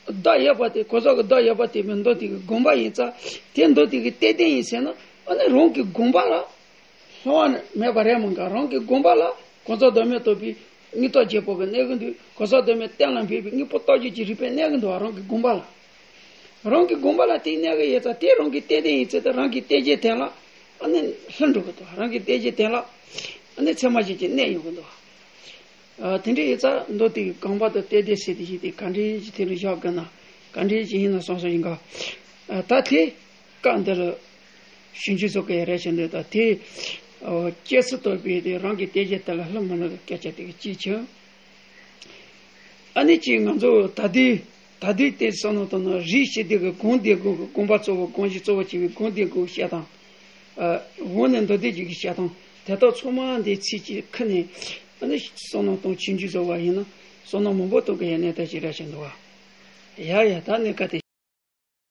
མདོག་ཡོད་པ་དེ་གོ་ཟོག་གི་མདོག་ཡོད་པ་དེ་མིན་མདོ་དེ་གི་དགོངས་པ་ཡིན་ཙང་དེ་མདོ་དེ་གི་བསྟན་དོན་ཡིན་ཟེར་ན་ཨ་ནི་རང་གི་དགོངས་པ་ལ་ ལྷུང་བ་མེད་པ་རེད་མོད་ཀ། རང་གི་དགོངས་པ་ལ་གང་ཟག་བདག་མེད་རྟོགས་པའི་དངོས་རྟོགས་བརྗེ་པོ་གི་གནས་ཀྱི་འདུག། གང་ཟག་བདག་མེད་གཏན་ལ་འབེབས་པའི་དངོས་པོ་རྟོགས་བརྗོད་ཀྱི་རིགས་པའི་གནས་ཀྱི་འདུག་བ། རང་གི་དགོངས་པ་ལ། རང་གི་དགོངས་པ་ལ་དེའི་གནས་ཀྱི་ཡོད་ཙང་དེ་རང་གི་བསྟན་དོན་ཡིན་ཚེ་ད་རང་གི་བསྟན་བྱའི་དོན་ལ་ཨ་ནི་ལྷུང་འགྲོ་གི་འདུག། རང་གི་བསྟན་བྱའི་དོན་ལ་ཨ་ནི་ཚད་མ་གཞིར་གྱུར་གནས་ཡོང་གི་འདུག། ཨ། དེ་འདྲ་ཡིན་ཙང་མདོ་དེ་གི་དགོངས་པ་དང་བསྟན་དོན་ཟེར་དེ་ཞིག་དེ་ག་འདྲ་ཞིག་དེ་ལ་བཞག་དགོས་ན་ག་འདྲ་ཞིག་ཡིན་ན་བསམ་བསམ་ཡིན་ག། ཨ། ད་དེ་སྐབས་འདི་ལ་ཞིབ་འཇུག་བཟོ་གི་རེད་ཞེས་འདོད། ད་དེ་སྐྱེ་ཚུལ་དང་བས་དེ་རང་གི་བསྟན་བྱའི་དོན་ལ་ལྷུང་མི་ལྷུང་གི་སྐད་ཆ་དེ་གི་གཅིག་བྱུང་། ཨ་ནི་གཅིག་ང་ཚོ་ད་ལྟའི་ད་ལྟའི་དེ་བསམ་བློ་བཏང་ན་རིགས་སྤྱི་དེ་གི་སྒོམ་བཟླས་སྒོམ་གི་དགོངས་པ་གཙོ་བོ་སྒོམ་གཞི་གཙོ་བོ་བྱས་པའི་སྒོམ་བཟླས་སྒོམ་བཤད་སྟངས། ཨ། འོག་ནས་མདོ་སྡེ་རྒྱུད་ཀྱི་བཤད་སྟངས་དེ་དག་ཚང་མ་འདི་ཚིག་གཅིག་ཁུར་ནས་ཨ་ནི་བསམ་བློ་གཏོང་ཞིབ་འཇུག་བཟོ་བ་ཡིན་ན་བསམ་བློ་མང་པོ་གཏོང་གི་ཡོད་གནས་སྟངས་ཤིག་རེད་ཤག་འདུག་བ། ཡ་ཡ། ད་གནས་སྐབས་དེ།